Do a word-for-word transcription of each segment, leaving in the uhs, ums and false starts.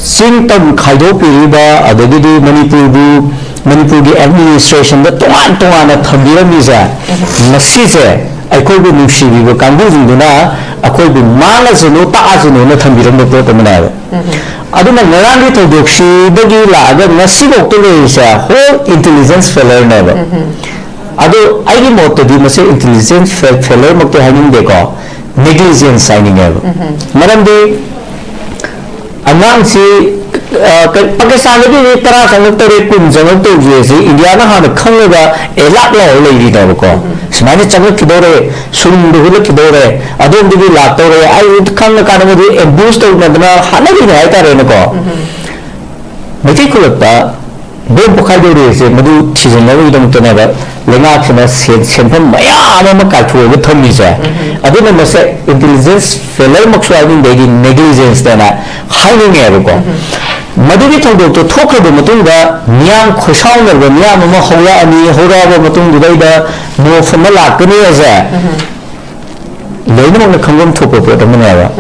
ꯆꯤꯡ ꯇꯝ ꯈꯥꯏꯗꯣꯛꯄꯤꯔꯤꯕ, ꯑꯗꯒꯤꯗꯤ ꯃꯅꯤꯄꯨꯔꯕꯨ, ꯃꯅꯤꯄꯨꯔꯒꯤ ꯑꯦꯗꯃꯤꯅꯤꯁꯇ꯭ꯔꯦꯁꯟꯗ ꯇꯣꯉꯥꯟ ꯇꯣꯉꯥꯟꯅ ꯊꯝꯕꯤꯔꯝꯃꯤꯁꯦ, ꯃꯁꯤꯁꯦ ꯑꯩꯈꯣꯏꯕꯨ ꯅꯨꯡꯁꯤꯕꯤꯕ ꯀꯥꯡꯕꯨꯁꯤꯡꯗꯨꯅ ꯑꯩꯈꯣꯏꯕꯨ ꯃꯥꯡꯉꯁꯅꯨ, ꯇꯥꯛꯑꯁꯅꯨꯅ ꯊꯝꯕꯤꯔꯝꯕ ꯄꯣꯠ ꯑꯃꯅꯦꯕ꯫ ꯑꯗꯨꯅ ꯉꯔꯥꯡꯒꯤ ꯊꯧꯗꯣꯛꯁꯤꯗꯒꯤ ꯂꯥꯛꯑꯒ ꯉꯁꯤꯐꯥꯎꯇ ꯂꯩꯔꯤꯁꯦ whole intelligence failure ꯅꯦꯕ꯫ ꯑꯗꯣ ꯑꯩꯒꯤ ꯃꯣꯠꯇꯗꯤ ꯃꯁꯤ intelligence failure ꯃꯛꯇꯤ ꯍꯥꯏꯅꯤꯡꯗꯦꯀꯣ, ꯅꯦꯒ꯭ꯂꯤꯖꯦꯟꯁ ꯍꯥꯏꯅꯤꯡꯉꯦꯕ꯫ ꯃꯔꯝꯗꯤ ꯑꯉꯥꯡꯁꯤ, ꯑ, ꯀ-, ꯄꯥꯀꯤꯁꯇꯥꯟꯗꯒꯤ ꯃꯤ ꯇꯔꯥ ꯆꯪꯉꯛꯇꯧꯔꯦ, ꯀꯨꯟ ꯆꯪꯉꯛꯇꯧꯔꯦ ꯁꯤ ꯏꯟꯗꯤꯌꯥꯅ ꯍꯥꯟꯅ ꯈꯪꯉꯒ alert ꯂꯥꯎꯔ ꯂꯩꯔꯤꯅꯦꯕꯀꯣ꯫ ꯁꯨꯃꯥꯏꯅ ꯆꯪꯉꯛꯈꯤꯗꯧꯔꯦ, ꯁꯨꯔꯨꯡꯗ ꯍꯨꯠꯂꯛꯈꯤꯗꯧꯔꯦ, ꯑꯗꯣꯝꯗꯒꯤ ꯂꯥꯛꯇꯧꯔꯦ, ꯑꯩ ꯈꯪꯉꯀꯥꯟꯗ ꯃꯗꯨ ambush ꯇꯧꯅꯗꯅ ꯍꯥꯠꯅꯔꯤꯅꯦ ꯍꯥꯏꯇꯥꯔꯦꯅꯦꯀꯣ꯫ ꯃꯩꯇꯩ ꯈꯨꯜꯂꯛꯇ ꯕꯣꯝ ꯄꯣꯈꯥꯏꯗꯧꯔꯦꯁꯦ ꯃꯗꯨ ꯊꯤꯖꯤꯟꯅꯕꯒꯤꯗꯃꯛꯇꯅꯦꯕ ꯂꯩꯉꯥꯛꯁꯤꯅ ꯁꯦꯟ-, ꯁꯦꯟꯐꯝ ꯃꯌꯥꯝ ꯑꯃ ꯀꯥꯏꯊꯣꯛꯑꯒ ꯊꯝꯃꯤꯁꯦ꯫ ꯑꯗꯨꯅ ꯃꯁꯦ intelligence failure ꯃꯛꯁꯨ ꯍꯥꯏꯅꯤꯡꯗꯦ, ꯑꯩꯗꯤ negligence ꯅꯦꯅ ꯍꯥꯏꯅꯤꯡꯉꯦꯕꯀꯣ꯫ ꯃꯗꯨꯒꯤ ꯊꯧꯗꯣꯛꯇꯣ ꯊꯣꯛꯈ꯭ꯔꯕ ꯃꯇꯨꯡꯗ ꯃꯤꯌꯥꯝ ꯈꯣꯏꯁꯥꯎꯅꯕ ꯃꯤꯌꯥꯝ ꯑꯃ ꯍꯧꯔꯛꯑꯅꯤ, ꯍꯧꯔꯛꯑꯕ ꯃꯇꯨꯡꯗꯨꯗꯩꯗ ꯃꯣꯞ ꯑꯃ ꯂꯥꯛꯀꯅꯤ ꯍꯥꯏꯁꯦ꯫ ꯂꯣꯏꯅꯃꯛꯅ ꯈꯪꯐꯝ ꯊꯣꯛꯄ ꯄꯣꯠ ꯑꯃꯅꯦꯕ꯫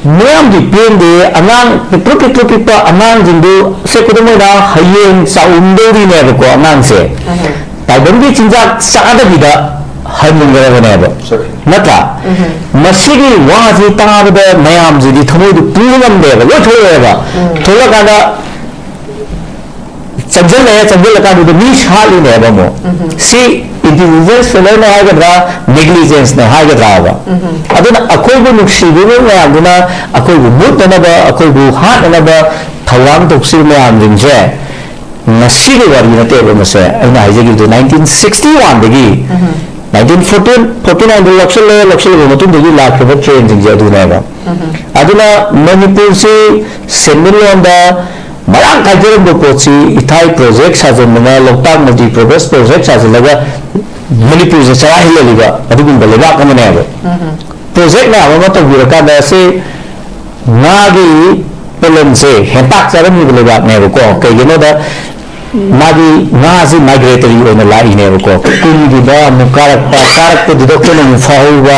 ꯃꯤꯌꯥꯝꯒꯤ ꯄꯦꯟꯗꯦ, ꯑꯉꯥꯡ ꯄꯤꯛꯇ꯭ꯔꯨ ꯄꯤꯛꯇ꯭ꯔꯨ ꯄꯤꯛꯄ ꯑꯉꯥꯡꯁꯤꯡꯗꯨ, ꯁꯦ ꯈꯨꯗꯝ ꯑꯣꯏꯅ ꯍꯌꯦꯡ ꯆꯥꯎꯝꯗꯧꯔꯤꯅꯦꯕꯀꯣ ꯑꯉꯥꯡꯁꯦ꯫ ꯇꯥꯏꯕꯪꯒꯤ ꯆꯤꯟꯖꯥꯛ ꯆꯥꯗꯕꯤꯗ ꯍꯟꯈ꯭ꯔꯕꯅꯦꯕ꯫ ꯅꯠꯇ꯭ꯔꯥ? ꯃꯁꯤꯒꯤ ꯋꯥꯁꯤ ꯇꯥꯕꯗ ꯃꯌꯥꯝꯁꯤꯗꯤ ꯊꯃꯣꯏꯗꯨ ꯄꯨꯕ ꯉꯝꯗꯦꯕ, ꯂꯣꯏ ꯊꯣꯛꯂꯛꯑꯦꯕ꯫ ꯊꯣꯛꯂꯛꯀꯥꯟꯗ ꯆꯪꯁꯤꯜꯂꯛꯑꯦ, ꯆꯪꯁꯤꯜꯂꯀꯥꯟꯗꯨꯗ ꯃꯤ ꯁꯥꯠꯂꯤꯅꯦꯕ ꯑꯃꯨꯛ꯫ ꯁꯤ intelligence failure ꯅꯦ ꯍꯥꯏꯒꯗ꯭ꯔꯥ, negligence ꯅꯦ ꯍꯥꯏꯒꯗ꯭ꯔꯥꯕ? ꯑꯗꯨꯅ ꯑꯩꯈꯣꯏꯕꯨ ꯅꯨꯡꯁꯤꯕꯤꯕ ꯃꯌꯥꯝꯗꯨꯅ ꯑꯩꯈꯣꯏꯕꯨ ꯃꯨꯠꯅꯅꯕ, ꯑꯩꯈꯣꯏꯕꯨ ꯍꯥꯠꯅꯅꯕ ꯊꯧꯔꯥꯡ ꯇꯧꯁꯤꯕ ꯃꯌꯥꯝꯁꯤꯡꯁꯦ ꯉꯁꯤꯒꯤ ꯋꯥꯔꯤ ꯅꯠꯇꯦꯕ ꯃꯁꯦ꯫ ꯑꯩꯅ ꯍꯥꯏꯖꯈꯤꯕꯗꯨ nineteen sixty one ꯗꯒꯤ nineteen fourteen, forty nine ꯗ ꯂꯧꯁꯤꯜꯂꯦ, ꯂꯧꯁꯤꯜꯂꯕ ꯃꯇꯨꯡꯗꯒꯤ ꯂꯥꯛꯈꯤꯕ ꯇ꯭ꯔꯦꯟꯁꯤꯡꯁꯦ ꯑꯗꯨꯅꯦꯕ꯫ ꯑꯗꯨꯅ ꯃꯅꯤꯄꯨꯔꯁꯤ ꯁꯦꯟꯃꯤꯠꯂꯣꯟꯗ ꯃꯔꯥꯡ ꯀꯥꯏꯖꯔꯝꯕ ꯄꯣꯠꯁꯤ ꯏꯊꯥꯏ ꯄ꯭ꯔꯣꯖꯦꯛ ꯁꯥꯖꯟꯗꯅ, ꯂꯣꯛꯇꯥꯛ ꯃꯜꯇꯤ ꯄꯔꯄꯁ ꯄ꯭ꯔꯣꯖꯦꯛ ꯁꯥꯖꯜꯂꯒ ꯃꯅꯤꯄꯨꯔꯁꯦ ꯆꯔꯥ ꯍꯦꯜꯍꯜꯂꯤꯕ ꯑꯗꯨꯒꯨꯝꯕ ꯂꯩꯕꯥꯛ ꯑꯃꯅꯦꯕ꯫ ꯄ꯭ꯔꯣꯖꯦꯛ ꯃꯌꯥꯝ ꯑꯃ ꯇꯧꯕꯤꯔꯀꯥꯟꯗ ꯁꯤ ꯉꯥꯒꯤ ꯄꯣꯂꯟꯁꯦ ꯍꯦꯟꯇꯥꯛ ꯆꯥꯔꯝꯃꯤꯕ ꯂꯩꯕꯥꯛꯅꯦꯕꯀꯣ꯫ ꯀꯩꯒꯤꯅꯣꯗ ꯃꯥꯒꯤ ꯉꯥꯁꯤ ꯃꯥꯏꯒ꯭ꯔꯦꯇꯔꯤ ꯑꯣꯏꯅ ꯂꯥꯛꯏꯅꯦꯕꯀꯣ꯫ ꯀꯨꯝꯈꯤꯕ ꯑꯃꯨꯛ ꯀꯥꯔꯛꯄ, ꯀꯥꯔꯛꯄꯗꯨꯗ ꯑꯩꯈꯣꯏꯅ ꯑꯃꯨꯛ ꯐꯥꯍꯧꯕ,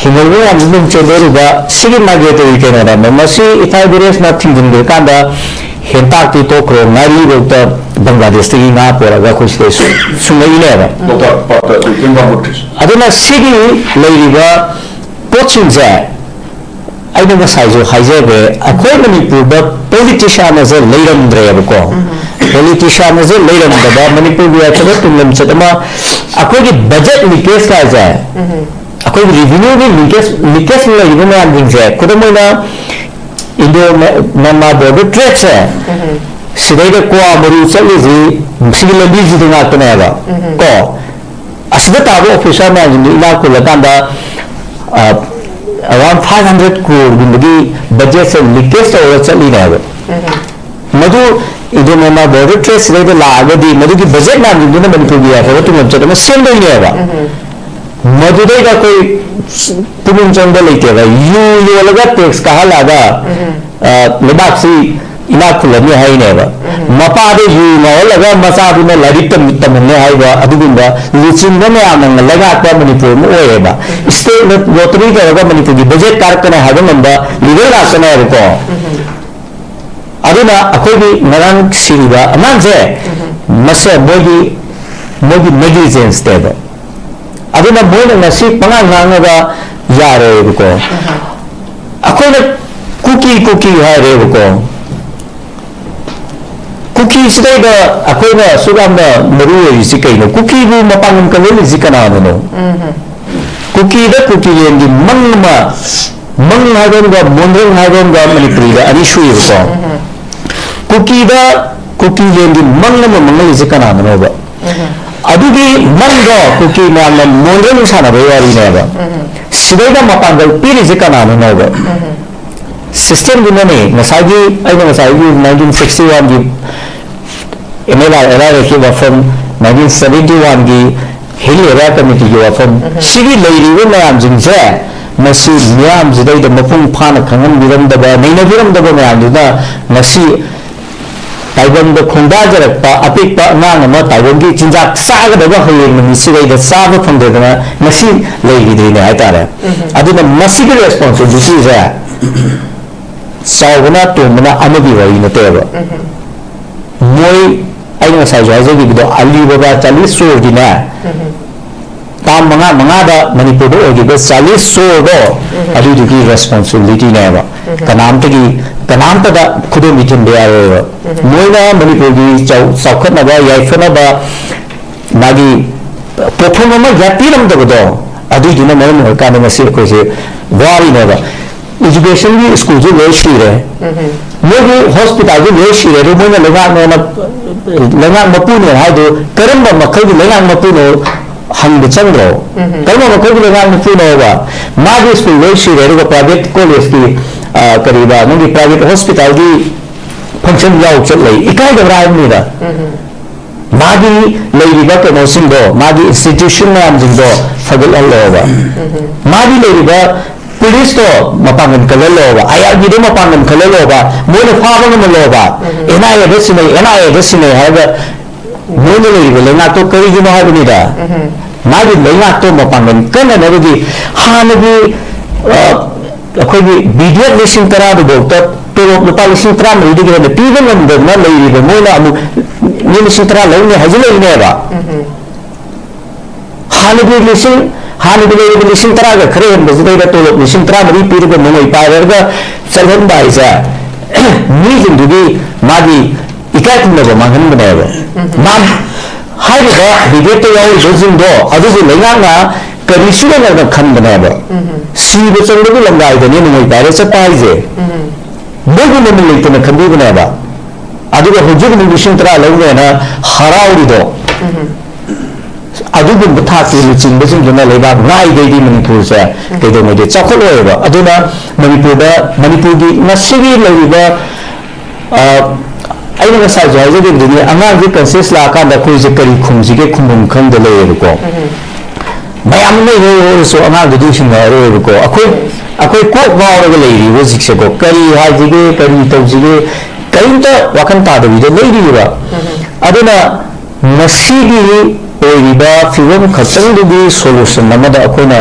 ꯍꯤꯡꯍꯧꯕ ꯃꯌꯥꯝꯁꯤ ꯑꯗꯨꯝ ꯆꯦꯟꯗꯣꯔꯤꯕ꯫ ꯁꯤꯒꯤ ꯃꯥꯏꯒ꯭ꯔꯦꯇꯔꯤ ꯀꯩꯅꯣꯅꯦꯕ, ꯃꯁꯤ ꯏꯊꯥꯏ ꯕꯤꯔꯦꯁꯅ ꯊꯤꯡꯖꯤꯟꯈ꯭ꯔꯀꯥꯟꯗ ꯍꯦꯟꯇꯥꯛꯇꯤ ꯇꯣꯛꯈ꯭ꯔꯣ, ꯉꯥꯔꯤꯐꯧꯗ ꯕꯪꯒ꯭ꯂꯥꯗꯦꯁꯇꯒꯤ ꯉꯥ ꯄꯨꯔꯛꯑꯒ ꯑꯩꯈꯣꯏ ꯁꯤꯗ ꯁꯨꯡꯉꯛꯏꯅꯦꯕ꯫ ꯗꯣꯛꯇꯔ, ꯄꯥꯛꯇ ꯑꯩꯈꯣꯏ ꯀꯩꯝ ꯉꯥꯡꯉꯛꯇ꯭ꯔꯤ꯫ ꯑꯗꯨꯅ ꯁꯤꯒꯤ ꯂꯩꯔꯤꯕ ꯄꯣꯠꯁꯤꯡꯁꯦ ꯑꯩꯅ ꯉꯁꯥꯏꯁꯨ ꯍꯥꯏꯖꯈ꯭ꯔꯦ, ꯑꯩꯈꯣꯏ ꯃꯅꯤꯄꯨꯔꯗ ꯄꯣꯂꯤꯇꯤꯁꯤꯌꯥꯟ ꯑꯁꯦ ꯂꯩꯔꯝꯗ꯭ꯔꯦꯕꯀꯣ꯫ ꯄꯣꯂꯤꯇꯤꯁꯤꯌꯥꯟ ꯑꯁꯦ ꯂꯩꯔꯝꯗꯕ, ꯃꯅꯤꯄꯨꯔꯒꯤ ꯌꯥꯏꯐꯕ ꯇꯨꯡꯂꯝꯆꯠ ꯑꯃ, ꯑꯩꯈꯣꯏꯒꯤ ꯕꯖꯦꯠ ꯂꯤꯀꯦꯖ ꯀꯥꯏꯁꯦ, ꯑꯩꯈꯣꯏꯒꯤ ꯔꯤꯚꯤꯅ꯭ꯌꯨꯒꯤ ꯂꯤꯀꯦꯖ, ꯂꯤꯀꯦꯖ ꯂꯩꯔꯤꯕ ꯃꯌꯥꯝꯁꯤꯡꯁꯦ, ꯈꯨꯗꯝ ꯑꯣꯏꯅ ꯏꯟꯗꯣ ꯃ꯭ꯌꯥꯟꯃꯥꯔ ꯕꯣꯔꯗꯔ ꯇ꯭ꯔꯦꯠꯁꯦ, ꯁꯤꯗꯩꯗ ꯀ꯭ꯋꯥ ꯃꯔꯨ ꯆꯠꯂꯤꯁꯤ ꯁꯤꯒꯤ ꯂꯝꯕꯤꯁꯤꯗ ꯉꯥꯛꯇꯅꯦꯕ꯫ ꯀꯣ, ꯑꯁꯤꯗ ꯇꯥꯕ ꯑꯣꯐꯤꯁꯥꯔ ꯃꯌꯥꯝꯁꯤꯡꯗꯨ ꯏꯅꯥꯛ ꯈꯨꯜꯂꯀꯥꯟꯗ, ꯑ, around five hundred crore ꯒꯨꯝꯕꯒꯤ ꯕꯖꯦꯠꯁꯦ ꯂꯤꯀꯦꯖ ꯇꯧꯔꯒ ꯆꯠꯂꯤꯅꯦꯕ꯫ ꯃꯗꯨ ꯏꯟꯗꯣ ꯃ꯭ꯌꯥꯟꯃꯥꯔ ꯕꯣꯔꯗꯔ ꯇ꯭ꯔꯦꯠ ꯁꯤꯗꯩꯗ ꯂꯥꯛꯑꯒꯗꯤ ꯃꯗꯨꯒꯤ ꯕꯖꯦꯠ ꯃꯌꯥꯝꯁꯤꯡꯗꯨꯅ ꯃꯅꯤꯄꯨꯔꯒꯤ ꯌꯥꯏꯐꯕ ꯇꯨꯡꯂꯝꯆꯠ ꯑꯃ ꯁꯦꯝꯗꯣꯏꯅꯦꯕ꯫ ꯃꯗꯨꯗꯩꯗ ꯑꯩꯈꯣꯏ ꯄꯨꯛꯅꯤꯡ ꯆꯪꯕ ꯂꯩꯇꯦꯕ꯫ ꯌꯨ ꯌꯣꯜꯂꯒ ꯇꯦꯛꯁ ꯀꯥꯍꯜꯂꯛꯑꯒ, ꯑ, ꯂꯩꯕꯥꯛꯁꯤ ꯏꯅꯥꯛ ꯈꯨꯜꯂꯅꯤ ꯍꯥꯏꯅꯦꯕ꯫ ꯃꯄꯥꯗ ꯌꯨ ꯉꯥꯎꯍꯜꯂꯒ ꯃꯆꯥꯗꯨꯅ ꯂꯥꯏꯔꯤꯛ ꯇꯝ-, ꯇꯝꯍꯟꯅꯤ ꯍꯥꯏꯕ ꯑꯗꯨꯒꯨꯝꯕ ꯂꯨꯆꯤꯡꯕ ꯃꯌꯥꯝꯅ ꯂꯩꯉꯥꯛꯄ ꯃꯅꯤꯄꯨꯔ ꯑꯃ ꯑꯣꯏꯌꯦꯕ꯫ ꯁ꯭ꯇꯦꯠ ꯂꯣꯇꯔꯤ ꯇꯧꯔꯒ ꯃꯅꯤꯄꯨꯔꯒꯤ ꯕꯖꯦꯠ ꯀꯥꯔꯛꯀꯅꯤ ꯍꯥꯏꯕ ꯉꯝꯕ ꯂꯤꯗꯔ ꯉꯥꯛꯇꯅꯦꯕꯀꯣ꯫ ꯑꯗꯨꯅ ꯑꯩꯈꯣꯏꯒꯤ ꯉꯔꯥꯡ ꯁꯤꯔꯤꯕ ꯑꯉꯥꯡꯁꯦ, ꯃꯁꯦ ꯃꯣꯏꯒꯤ, ꯃꯣꯏꯒꯤ ꯅꯦꯒ꯭ꯂꯤꯖꯦꯟꯁꯅꯦꯕ꯫ ꯑꯗꯨꯅ ꯃꯣꯏꯅ ꯉꯁꯤ ꯄꯉꯥꯡ ꯉꯥꯡꯉꯒ ꯌꯥꯔꯣꯏꯕꯀꯣ꯫ ꯑꯩꯈꯣꯏꯅ ꯀꯨꯀꯤ ꯀꯨꯀꯤ ꯍꯥꯏꯔꯦꯕꯀꯣ꯫ ꯀꯨꯀꯤꯁꯤꯗꯩꯗ ꯑꯩꯈꯣꯏꯅ ꯑꯁꯨꯛ ꯌꯥꯝꯅ ꯃꯔꯨ ꯑꯣꯏꯔꯤꯁꯤ ꯀꯩꯅꯣ? ꯀꯨꯀꯤꯕꯨ ꯃꯄꯥꯡꯒꯜ ꯀꯜꯍꯜꯂꯤꯁꯤ ꯀꯅꯥꯅꯅꯣ? ꯀꯨꯀꯤꯗ ꯀꯨꯀꯤꯂꯦꯟꯒꯤ ꯃꯪ ꯑꯃ, ꯃꯪ ꯍꯥꯏꯕ ꯑꯃꯒ ꯃꯣꯟꯗ꯭ꯔꯪ ꯍꯥꯏꯕ ꯑꯃꯒ ꯃꯅꯤꯄꯨꯔꯤꯗ ꯑꯅꯤ ꯁꯨꯏꯌꯦꯕꯀꯣ꯫ ꯀꯨꯀꯤꯗ ꯀꯨꯀꯤꯂꯦꯟꯒꯤ ꯃꯪ ꯑꯃ ꯃꯪꯍꯜꯂꯤꯁꯦ ꯀꯅꯥꯅꯅꯣꯕ? ꯑꯗꯨꯒꯤ ꯃꯪꯗꯣ ꯀꯨꯀꯤ ꯃꯌꯥꯝꯅ ꯃꯣꯟꯗ꯭ꯔꯪ ꯁꯥꯟꯅꯕꯩ ꯋꯥꯔꯤꯅꯦꯕ꯫ ꯁꯤꯗꯩꯗ ꯃꯄꯥꯡꯒꯜ ꯄꯤꯔꯤꯁꯦ ꯀꯅꯥꯅꯅꯣꯕ? ꯁꯤꯁꯇꯦꯝꯗꯨꯅꯅꯦ꯫ ꯉꯁꯥꯏꯒꯤ, ꯑꯩꯅ ꯉꯁꯥꯏꯒꯤ nineteen sixty one ꯒꯤ M L R L R F ꯀꯤ ꯋꯥꯐꯝ, nineteen seventy one ꯒꯤ Hill Area Committee ꯒꯤ ꯋꯥꯐꯝ, ꯁꯤꯒꯤ ꯂꯩꯔꯤꯕ ꯃꯌꯥꯝꯁꯤꯡꯁꯦ, ꯃꯁꯤ ꯃꯤꯌꯥꯝꯁꯤꯗꯩꯗ ꯃꯄꯨꯡ ꯐꯥꯅ ꯈꯪꯍꯟꯕꯤꯔꯝꯗꯕ, ꯅꯩꯅꯕꯤꯔꯝꯗꯕ ꯃꯌꯥꯝꯗꯨꯅ ꯉꯁꯤ ꯇꯥꯏꯕꯪꯗ ꯈꯣꯡꯗꯥꯖꯔꯛꯄ ꯑꯄꯤꯛꯄ ꯑꯉꯥꯡ ꯑꯃ ꯇꯥꯏꯕꯪꯒꯤ ꯆꯤꯟꯖꯥꯛ ꯆꯥꯒꯗꯕ ꯍꯌꯦꯡ ꯅꯨꯃꯤꯠꯁꯤꯗꯩꯗ ꯆꯥꯕ ꯐꯪꯗꯗꯅ ꯉꯁꯤ ꯂꯩꯈꯤꯗ꯭ꯔꯤꯅꯦ ꯍꯥꯏꯇꯥꯔꯦ꯫ ꯑꯗꯨꯅ ꯃꯁꯤꯒꯤ ꯔꯦꯁꯄꯣꯟꯁꯤꯕꯤꯂꯤꯇꯤꯁꯦ ꯆꯥꯎꯕꯅ ꯇꯣꯝꯕꯅ ꯑꯃꯒꯤ ꯋꯥꯔꯤ ꯅꯠꯇꯦꯕ꯫ ꯃꯣꯏ, ꯑꯩꯅ ꯉꯁꯥꯏꯁꯨ ꯍꯥꯏꯖꯈꯤꯕꯗꯣ, ꯑꯂꯤ ꯕꯕꯥ ꯆꯥꯂꯤꯁ ꯆꯣꯔꯒꯤꯅꯦ, ꯇꯥꯝ ꯃꯉꯥ ꯃꯉꯥꯗ ꯃꯅꯤꯄꯨꯔꯗ ꯑꯣꯏꯈꯤꯕ ꯆꯥꯂꯤꯁ ꯆꯣꯔꯗꯣ, ꯑꯗꯨꯗꯨꯒꯤ ꯔꯦꯁꯄꯣꯟꯁꯤꯕꯤꯂꯤꯇꯤꯅꯦꯕ꯫ ꯀꯅꯥꯝꯇꯒꯤ, ꯀꯅꯥꯝꯇꯗ ꯈꯨꯗꯣꯝꯕꯤ ꯊꯤꯟꯕ ꯌꯥꯔꯣꯏꯕ꯫ ꯃꯣꯏꯅ ꯃꯅꯤꯄꯨꯔꯒꯤ ꯆꯥꯎ-, ꯆꯥꯎꯈꯠꯅꯕ, ꯌꯥꯏꯐꯅꯕ, ꯃꯥꯒꯤ ꯄꯣꯠꯐꯝ ꯑꯃ ꯌꯥꯠꯄꯤꯔꯝꯗꯕꯗꯣ, ꯑꯗꯨꯏꯗꯨꯅ ꯃꯔꯝ ꯑꯣꯏꯔꯀꯥꯟꯗ ꯉꯁꯤ ꯑꯩꯈꯣꯏꯁꯦ ꯋꯥꯔꯤꯅꯦꯕ꯫ ꯏꯖꯨꯀꯦꯁꯟꯒꯤ ꯁ꯭ꯀꯨꯜꯁꯨ ꯂꯣꯏ ꯁꯤꯔꯦ, ꯃꯣꯏꯒꯤ ꯍꯣꯁꯄꯤꯇꯥꯜꯁꯨ ꯂꯣꯏ ꯁꯤꯔꯦ꯫ ꯑꯗꯨ ꯃꯣꯏꯅ ꯂꯩꯉꯥꯛꯅꯦꯅ, ꯂꯩꯉꯥꯛ ꯃꯄꯨꯅꯦ ꯍꯥꯏꯗꯣ ꯀꯔꯝꯕ ꯃꯈꯜꯒꯤ ꯂꯩꯉꯥꯛ ꯃꯄꯨꯅꯣ ꯍꯪꯕ ꯆꯪꯗ꯭ꯔꯣ? ꯀꯔꯝꯕ ꯃꯈꯜꯒꯤ ꯂꯩꯉꯥꯛ ꯃꯄꯨꯅꯣꯕ? ꯃꯥꯒꯤ ꯁ꯭ꯀꯨꯜ ꯂꯣꯏ ꯁꯤꯔꯦ, ꯑꯗꯨꯒ ꯄ꯭ꯔꯥꯏꯚꯦꯠ ꯀꯣꯂꯦꯖꯀꯤ, ꯑ, ꯀꯔꯤꯕ, ꯅꯪꯒꯤ ꯄ꯭ꯔꯥꯏꯚꯦꯠ ꯍꯣꯁꯄꯤꯇꯥꯜꯒꯤ ꯐꯪꯁꯟ ꯌꯥꯎ ꯆꯠꯂꯦ, ꯏꯀꯥꯏꯗꯕ꯭ꯔꯥ ꯍꯥꯏꯕꯅꯤꯗ꯫ ꯃꯥꯒꯤ ꯂꯩꯔꯤꯕ ꯀꯩꯅꯣꯁꯤꯡꯗꯣ, ꯃꯥꯒꯤ ꯏꯟꯁꯇꯤꯇ꯭ꯌꯨꯁꯟ ꯃꯌꯥꯝꯁꯤꯡꯗꯣ ꯐꯒꯠꯍꯜꯂꯣꯕ꯫ ꯃꯥꯒꯤ ꯂꯩꯔꯤꯕ ꯄꯨꯂꯤꯁꯇꯣ ꯃꯄꯥꯡꯒꯜ ꯀꯜꯍꯜꯂꯣꯕ, ꯑꯥꯏ ꯑꯥꯔ ꯕꯤꯗꯣ ꯃꯄꯥꯡꯒꯜ ꯀꯜꯍꯜꯂꯣꯕ, ꯃꯣꯏꯅ ꯐꯥꯕ ꯉꯝꯍꯜꯂꯣꯕ꯫ ꯑꯦꯟ ꯑꯥꯏ ꯑꯦꯗ ꯁꯤꯟꯅꯩ, ꯑꯦꯟ ꯑꯥꯏ ꯑꯦꯗ ꯁꯤꯟꯅꯩ ꯍꯥꯏꯔꯒ ꯃꯣꯏꯅ ꯂꯩꯔꯤꯕ ꯂꯩꯉꯥꯛꯇꯣ ꯀꯔꯤꯒꯤꯅꯣ ꯍꯥꯏꯕꯅꯤꯗ꯫ ꯃꯥꯒꯤ ꯂꯩꯉꯥꯛꯇꯣ ꯃꯄꯥꯡꯒꯜ ꯀꯟꯅꯅꯕꯒꯤ ꯍꯥꯟꯅꯒꯤ, ꯑ, ꯑꯩꯈꯣꯏꯒꯤ ꯕꯤ ꯗꯤ ꯑꯦꯐ ꯂꯤꯁꯤꯡ ꯇꯔꯥꯗꯨꯐꯥꯎꯗ ꯇꯣꯂꯣꯞ ꯂꯨꯄꯥ ꯂꯤꯁꯤꯡ ꯇꯔꯥꯃꯔꯤꯗꯒꯤ ꯍꯦꯟꯅ ꯄꯤꯕ ꯉꯝꯗꯗꯅ ꯂꯩꯔꯤꯕ ꯃꯣꯏꯅ ꯑꯃꯨꯛ ꯃꯤ ꯂꯤꯁꯤꯡ ꯇꯔꯥ ꯂꯧꯅꯤ ꯍꯥꯏꯖꯤꯜꯂꯛꯏꯅꯦꯕ꯫ ꯍꯥꯟꯅꯒꯤ ꯂꯤꯁꯤꯡ, ꯍꯥꯟꯅꯒꯤ ꯂꯩꯔꯤꯕ ꯂꯤꯁꯤꯡ ꯇꯔꯥꯒ ꯈꯔ ꯍꯦꯟꯕꯁꯤꯗꯩꯗ ꯇꯣꯂꯣꯞ ꯂꯤꯁꯤꯡ ꯇꯔꯥꯃꯔꯤ ꯄꯤꯔꯒ ꯅꯣꯡꯃꯩ ꯄꯥꯏꯔꯒ ꯆꯠꯍꯟꯕ ꯍꯥꯏꯁꯦ, ꯃꯤꯁꯤꯡꯗꯨꯒꯤ ꯃꯥꯒꯤ ꯏꯀꯥꯏ ꯈꯨꯝꯅꯕ ꯃꯥꯡꯍꯟꯕꯅꯦꯕ꯫ ꯃꯥ-, ꯍꯥꯏꯔꯤꯕ ꯗꯤꯕꯦꯠꯇ ꯌꯥꯎꯔꯤꯕꯁꯤꯡꯗꯣ ꯑꯗꯨꯕꯨ ꯂꯩꯉꯥꯛꯅ ꯀꯔꯤ ꯁꯨꯗꯅ ꯈꯟꯕꯅꯦꯕ꯫ ꯁꯤꯕ ꯆꯪꯕꯒꯤ ꯂꯝꯗꯥꯏꯗꯅꯤ ꯅꯣꯡꯃꯩ ꯄꯥꯏꯔꯒ ꯆꯠꯄ ꯍꯥꯏꯁꯦ꯫ ꯃꯣꯏꯒꯤ ꯃꯃꯜ ꯂꯩꯇꯅ ꯈꯟꯕꯤꯕꯅꯦꯕ꯫ ꯑꯗꯨꯒ ꯍꯧꯖꯤꯛ ꯑꯃꯨꯛ ꯂꯤꯁꯤꯡ ꯇꯔꯥ ꯂꯧꯅꯦꯅ ꯍꯔꯥꯎꯔꯤꯗꯣ, ꯑꯗꯨꯒꯨꯝꯕ ꯊꯥꯛꯀꯤ ꯂꯨꯆꯤꯡꯕꯁꯤꯡꯗꯨꯅ ꯂꯩꯕꯥꯛ ꯉꯥꯏꯗꯩꯗꯤ ꯃꯅꯤꯄꯨꯔꯁꯦ ꯀꯩꯗꯧꯉꯩꯗꯤ ꯆꯥꯎꯈꯠꯂꯣꯏꯕ꯫ ꯑꯗꯨꯅ ꯃꯅꯤꯄꯨꯔꯗ, ꯃꯅꯤꯄꯨꯔꯒꯤ ꯉꯁꯤꯒꯤ ꯂꯩꯔꯤꯕ, ꯑ, ꯑꯩꯅ ꯉꯁꯥꯏꯁꯨ ꯍꯥꯏꯖꯈꯤꯕꯗꯨꯅꯤ, ꯑꯉꯥꯡꯁꯦ ꯀꯟꯁꯤꯌꯁ ꯂꯥꯛꯑꯀꯥꯟꯗ ꯑꯩꯈꯣꯏꯁꯦ ꯀꯔꯤ ꯈꯨꯝꯁꯤꯒꯦ ꯈꯨꯝꯐꯝ ꯈꯪꯗ ꯂꯩꯌꯦꯕꯀꯣ꯫ ꯃꯌꯥꯝ ꯑꯃ ꯂꯩꯔꯦ ꯑꯣꯏꯔꯁꯨ ꯑꯉꯥꯡꯗꯨꯗꯤ ꯁꯤꯡꯅꯔꯣꯏꯕꯀꯣ꯫ ꯑꯩꯈꯣꯏ, ꯑꯩꯈꯣꯏ ꯀꯣꯛ ꯉꯥꯎꯔꯒ ꯂꯩꯔꯤꯕ ꯍꯧꯖꯤꯛꯁꯦꯀꯣ꯫ ꯀꯔꯤ ꯍꯥꯏꯁꯤꯒꯦ, ꯀꯔꯤ ꯇꯧꯁꯤꯒꯦ, ꯀꯔꯤꯝꯇ ꯋꯥꯈꯜ ꯇꯥꯗꯕꯤꯗ ꯂꯩꯔꯤꯕ꯫ ꯑꯗꯨꯅ ꯃꯁꯤꯒꯤ ꯑꯣꯏꯔꯤꯕ ꯐꯤꯕꯝ ꯈꯛꯇꯪꯗꯨꯒꯤ solution ꯑꯃꯗ ꯑꯩꯈꯣꯏꯅ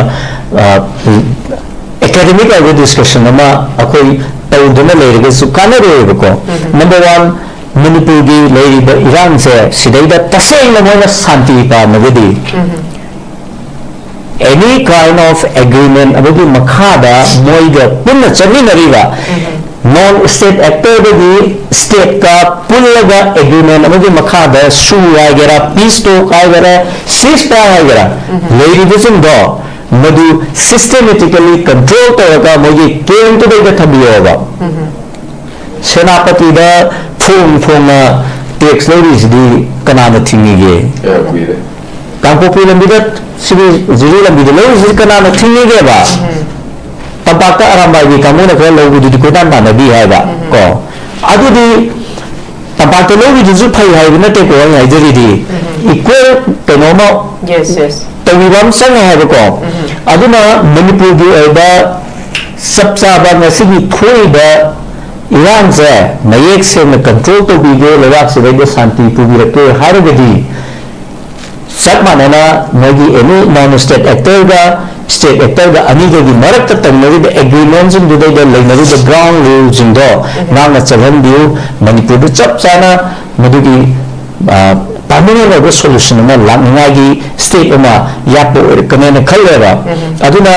academic ꯑꯣꯏꯕ discussion ꯑꯃ ꯑꯩꯈꯣꯏ ꯇꯧꯗꯨꯅ ꯂꯩꯔꯒꯁꯨ ꯀꯥꯟꯅꯔꯣꯏꯕꯀꯣ꯫ Number one, ꯃꯅꯤꯄꯨꯔꯒꯤ ꯂꯩꯔꯤꯕ ꯏꯔꯥꯡꯁꯦ ꯁꯤꯗꯩꯗ ꯇꯁꯦꯡꯅ ꯃꯣꯏꯅ ꯁꯥꯟꯇꯤ ꯄꯥꯝꯃꯒꯗꯤ, any kind of agreement ꯑꯃꯒꯤ ꯃꯈꯥꯗ ꯃꯣꯏꯒ ꯄꯨꯟꯅ ꯆꯠꯃꯤꯟꯅꯔꯤꯕ non state actorꯗꯒꯤ stateꯀ ꯄꯨꯜꯂꯒ agreement ꯑꯃꯒꯤ ꯃꯈꯥꯗ ꯁꯨ ꯍꯥꯏꯒꯦꯔꯥ, peace talk ꯍꯥꯏꯒꯦꯔꯥ, ceasefire ꯍꯥꯏꯒꯦꯔꯥ, ꯂꯩꯔꯤꯕꯁꯤꯡꯗꯣ ꯃꯗꯨ systematically control ꯇꯧꯔꯒ ꯃꯣꯏꯒꯤ campꯇꯨꯗꯩꯗ ꯊꯝꯕꯤꯌꯣꯕ꯫ ꯁꯦꯅꯥꯄꯇꯤꯗ ꯐꯣꯡ ꯐꯣꯡꯅ tax ꯂꯧꯔꯤꯁꯤꯗꯤ ꯀꯅꯥꯅ ꯊꯤꯡꯉꯤꯒꯦ? ꯀꯥꯡꯄꯣꯛꯄꯤ ꯂꯝꯕꯤꯗ, ꯁꯤꯒꯤ ꯖꯤꯔꯤ ꯂꯝꯕꯤꯗ ꯂꯧꯔꯤꯁꯤꯗꯤ ꯀꯅꯥꯅ ꯊꯤꯡꯉꯤꯒꯦꯕ? ꯇꯝꯄꯥꯛꯇ ꯑꯔꯥꯝꯕꯥꯏꯒꯤ ꯀꯥꯡꯕꯨꯅ ꯈꯔ ꯂꯧꯕꯗꯨꯗꯤ ꯀꯣꯏꯇꯥꯟ ꯇꯥꯟꯅꯕꯤ ꯍꯥꯏꯕ ꯀꯣ꯫ ꯑꯗꯨꯗꯤ ꯇꯝꯄꯥꯛꯇ ꯂꯧꯔꯤꯗꯨꯁꯨ ꯐꯩ ꯍꯥꯏꯕ ꯅꯠꯇꯦꯀꯣ, ꯑꯩꯅ ꯍꯥꯏꯖꯔꯤꯗꯤ equal ꯀꯩꯅꯣꯃ ꯇꯧꯕꯤꯕ ꯑꯃ ꯆꯪꯉꯦ ꯍꯥꯏꯕꯀꯣ꯫ ꯑꯗꯨꯅ ꯃꯅꯤꯄꯨꯔꯒꯤ ꯑꯣꯏꯕ ꯆꯞ ꯆꯥꯕ ꯉꯁꯤꯒꯤ ꯊꯣꯛꯏꯕ ꯏꯔꯥꯡꯁꯦ ꯃꯌꯦꯛ ꯁꯦꯡꯅ control ꯇꯧꯕꯤꯒꯦ, ꯂꯩꯕꯥꯛꯁꯤꯗꯩꯗ ꯁꯥꯟꯇꯤ ꯄꯨꯕꯤꯔꯛꯀꯦ ꯍꯥꯏꯔꯒꯗꯤ ꯆꯞ ꯃꯥꯟꯅꯅ ꯃꯣꯏꯒꯤ any non state actorꯒ state actorꯒ ꯑꯅꯤꯒꯒꯤ ꯃꯔꯛꯇ ꯇꯧꯅꯔꯤꯕ agreementꯁꯤꯡꯗꯨꯗꯩꯗ ꯂꯩꯅꯔꯤꯕ ground ruleꯁꯤꯡꯗꯣ ꯉꯥꯛꯅ ꯆꯠꯍꯟꯕꯤꯌꯨ꯫ ꯃꯅꯤꯄꯨꯔꯗ ꯆꯞ ꯆꯥꯅ ꯃꯗꯨꯒꯤ permanent ꯑꯣꯏꯕ solution ꯑꯃ ꯂꯥꯛꯅꯤꯡꯉꯥꯏꯒꯤ step ꯑꯃ ꯌꯥꯠꯄ ꯑꯣꯏꯔꯛꯀꯅꯦꯅ ꯈꯜꯂꯦꯕ꯫ ꯑꯗꯨꯅ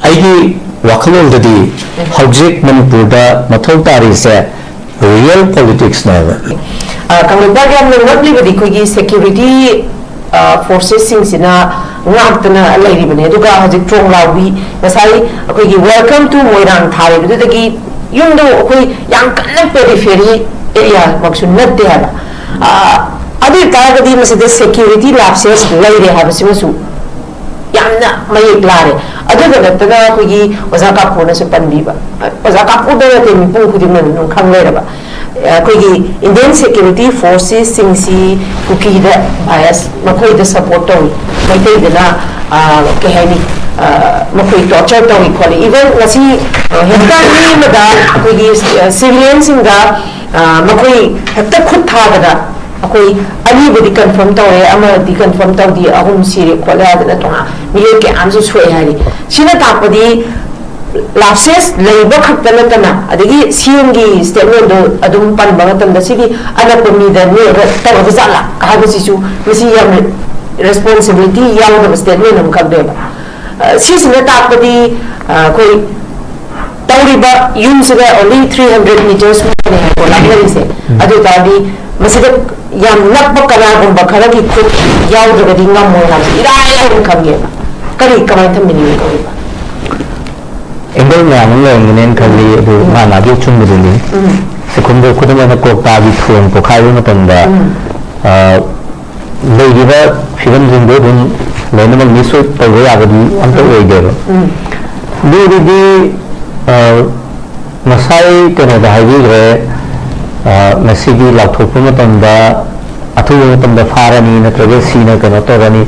ꯑꯩꯒꯤ ꯋꯥꯈꯜꯂꯣꯟꯗꯗꯤ ꯍꯧꯖꯤꯛ ꯃꯅꯤꯄꯨꯔꯗ ꯃꯊꯧ ꯇꯥꯔꯤꯁꯦ real politicsꯅꯦꯕ꯫ ꯀꯪꯂꯩꯄꯥꯛ ꯌꯥꯝꯅ ꯉꯛꯂꯤꯕꯗꯤ ꯑꯩꯈꯣꯏꯒꯤ security forcesꯁꯤꯡꯁꯤꯅ ꯉꯥꯛꯇꯅ ꯂꯩꯔꯤꯕꯅꯦ꯫ ꯑꯗꯨꯒ ꯍꯧꯖꯤꯛ ꯇ꯭ꯔꯣꯡ ꯂꯥꯎꯕꯤ, ꯉꯁꯥꯏ ꯑꯩꯈꯣꯏꯒꯤ welcome to ꯃꯣꯏꯔꯥꯡ ꯊꯥꯔꯤꯕꯗꯨꯗꯒꯤ ꯌꯨꯝꯗꯣ ꯑꯩꯈꯣꯏ ꯌꯥꯝ ꯀꯟꯅ periphery areaꯃꯛꯁꯨ ꯅꯠꯇꯦ ꯍꯥꯏꯕ꯫ ꯑꯗꯨ ꯑꯣꯏꯇꯥꯔꯒꯗꯤ ꯃꯁꯤꯗ security lapses ꯂꯩꯔꯦ ꯍꯥꯏꯕꯁꯤꯃꯁꯨ ꯌꯥꯝꯅ ꯃꯌꯦꯛ ꯂꯥꯔꯦ꯫ ꯑꯗꯨꯗ ꯅꯠꯇꯅ ꯑꯩꯈꯣꯏꯒꯤ ꯑꯣꯖꯥ ꯀꯥꯄꯨꯅꯁꯨ ꯄꯟꯕꯤꯕ, ꯑꯣꯖꯥ ꯀꯥꯄꯨꯗ ꯅꯠꯇꯦ, ꯃꯤꯄꯨꯝ ꯈꯨꯗꯤꯡꯃꯛꯅ ꯑꯗꯨꯝ ꯈꯪ ꯂꯩꯔꯕ, ꯑꯩꯈꯣꯏꯒꯤ Indian security forcesꯁꯤꯡꯁꯤ ꯀꯨꯀꯤꯗ bias, ꯃꯈꯣꯏꯗ support ꯇꯧꯏ, ꯃꯩꯇꯩꯗꯅ ꯀꯩ ꯍꯥꯏꯅꯤ, ꯃꯈꯣꯏ ꯇꯣꯔꯆꯔ ꯇꯧꯏ ꯈꯣꯠꯂꯤ꯫ ꯏꯚꯟ ꯉꯁꯤ ꯍꯦꯛꯇ ꯃꯤ ꯑꯃꯗ ꯑꯩꯈꯣꯏꯒꯤ ꯁꯤꯚꯤꯂꯤꯌꯟꯁꯤꯡꯗ ꯃꯈꯣꯏ ꯍꯦꯛꯇ ꯈꯨꯠ ꯊꯥꯗꯅ ꯑꯩꯈꯣꯏ ꯑꯅꯤꯕꯨꯗꯤ ꯀꯟꯐꯥꯔꯝ ꯇꯧꯔꯦ, ꯑꯃꯗꯤ ꯀꯟꯐꯥꯔꯝ ꯇꯧꯗꯦ, ꯑꯍꯨꯝ ꯁꯤꯔꯦ ꯈꯣꯠꯂꯦ ꯍꯥꯏꯗꯅ ꯇꯣꯉꯥꯟ ꯃꯤꯑꯣꯏ ꯀꯌꯥ ꯑꯃꯁꯨ ꯁꯣꯛꯑꯦ ꯍꯥꯏꯔꯤ꯫ ꯁꯤꯅ ꯇꯥꯛꯄꯗꯤ ꯂꯥꯞꯁꯦꯁ ꯂꯩꯕ ꯈꯛꯇ ꯅꯠꯇꯅ ꯑꯗꯒꯤ ꯁꯤ ꯑꯦꯝꯒꯤ ꯁ꯭ꯇꯦꯠꯃꯦꯟꯗꯣ ꯑꯗꯨꯝ ꯄꯟꯕ ꯃꯇꯝꯗ ꯁꯤꯗꯤ ꯑꯅꯛꯄ ꯃꯤꯗ ꯅꯦꯛꯑꯒ ꯇꯧꯔꯕ ꯖꯥꯠꯂꯥ ꯍꯥꯏꯕꯁꯤꯁꯨ ꯃꯁꯤ ꯌꯥꯝꯅ ꯔꯦꯁꯄꯣꯟꯁꯤꯕꯤꯂꯤꯇꯤ ꯌꯥꯎꯗꯕ ꯁ꯭ꯇꯦꯠꯃꯦꯟ ꯑꯃꯈꯛꯅꯦꯕ꯫ ꯁꯤꯁꯤꯅ ꯇꯥꯛꯄꯗꯤ ꯑꯩꯈꯣꯏ ꯇꯧꯔꯤꯕ ꯌꯨꯝꯁꯤꯗ only three hundred meters ꯃꯨꯛꯇꯅꯦ ꯍꯥꯏꯀꯣ ꯂꯥꯞꯅꯔꯤꯁꯦ꯫ ꯑꯗꯨ ꯑꯣꯏꯇꯥꯔꯗꯤ ꯃꯁꯤꯗ ꯌꯥꯝ ꯅꯛꯄ ꯀꯅꯥꯒꯨꯝꯕ ꯈꯔꯒꯤ ꯈꯨꯠ ꯌꯥꯎꯗ꯭ꯔꯒꯗꯤ ꯉꯝꯃꯣꯏ ꯍꯥꯏꯕꯁꯤ ꯏꯔꯥꯏ ꯂꯥꯏꯅ ꯈꯪꯉꯦꯕ꯫ ꯀꯔꯤ ꯀꯃꯥꯏꯅ ꯊꯝꯕꯤꯅꯤꯡꯉꯤ ꯀꯧꯔꯤꯕ? ꯑꯦꯡꯒꯜ ꯃꯌꯥꯝ ꯑꯃ ꯂꯩꯔꯝꯒꯅꯦꯅ ꯈꯜꯂꯤ꯫ ꯑꯗꯨ ꯃꯥ ꯃꯥꯒꯤ ꯑꯆꯨꯝꯕꯗꯨꯅꯤ꯫ ꯁꯤꯒꯨꯝꯕ ꯈꯨꯗꯝ ꯑꯣꯏꯅ ꯀ꯭ꯋꯥꯛꯇꯥꯒꯤ ꯊꯣꯡ ꯄꯣꯈꯥꯏꯕ ꯃꯇꯝꯗ ꯂꯩꯔꯤꯕ ꯐꯤꯕꯝꯁꯤꯡꯗꯣ ꯑꯗꯨꯝ ꯂꯣꯏꯅꯃꯛ ꯃꯤꯁ ꯇꯧꯕ ꯌꯥꯕꯗꯤ ꯑꯝꯇ ꯑꯣꯏꯗꯦꯕ꯫ ꯂꯨꯔꯤꯗꯤ ꯉꯁꯥꯏ ꯀꯩꯅꯣꯗ ꯍꯥꯏꯕꯤꯈ꯭ꯔꯦ꯫ ꯉꯁꯤꯗꯤ ꯂꯥꯎꯊꯣꯛꯄ ꯃꯇꯝꯗ ꯑꯊꯨꯕ ꯃꯇꯝꯗ ꯐꯥꯔꯅꯤ ꯅꯠꯇ꯭ꯔꯒ ꯁꯤꯅ ꯀꯩꯅꯣ ꯇꯧꯔꯅꯤ꯫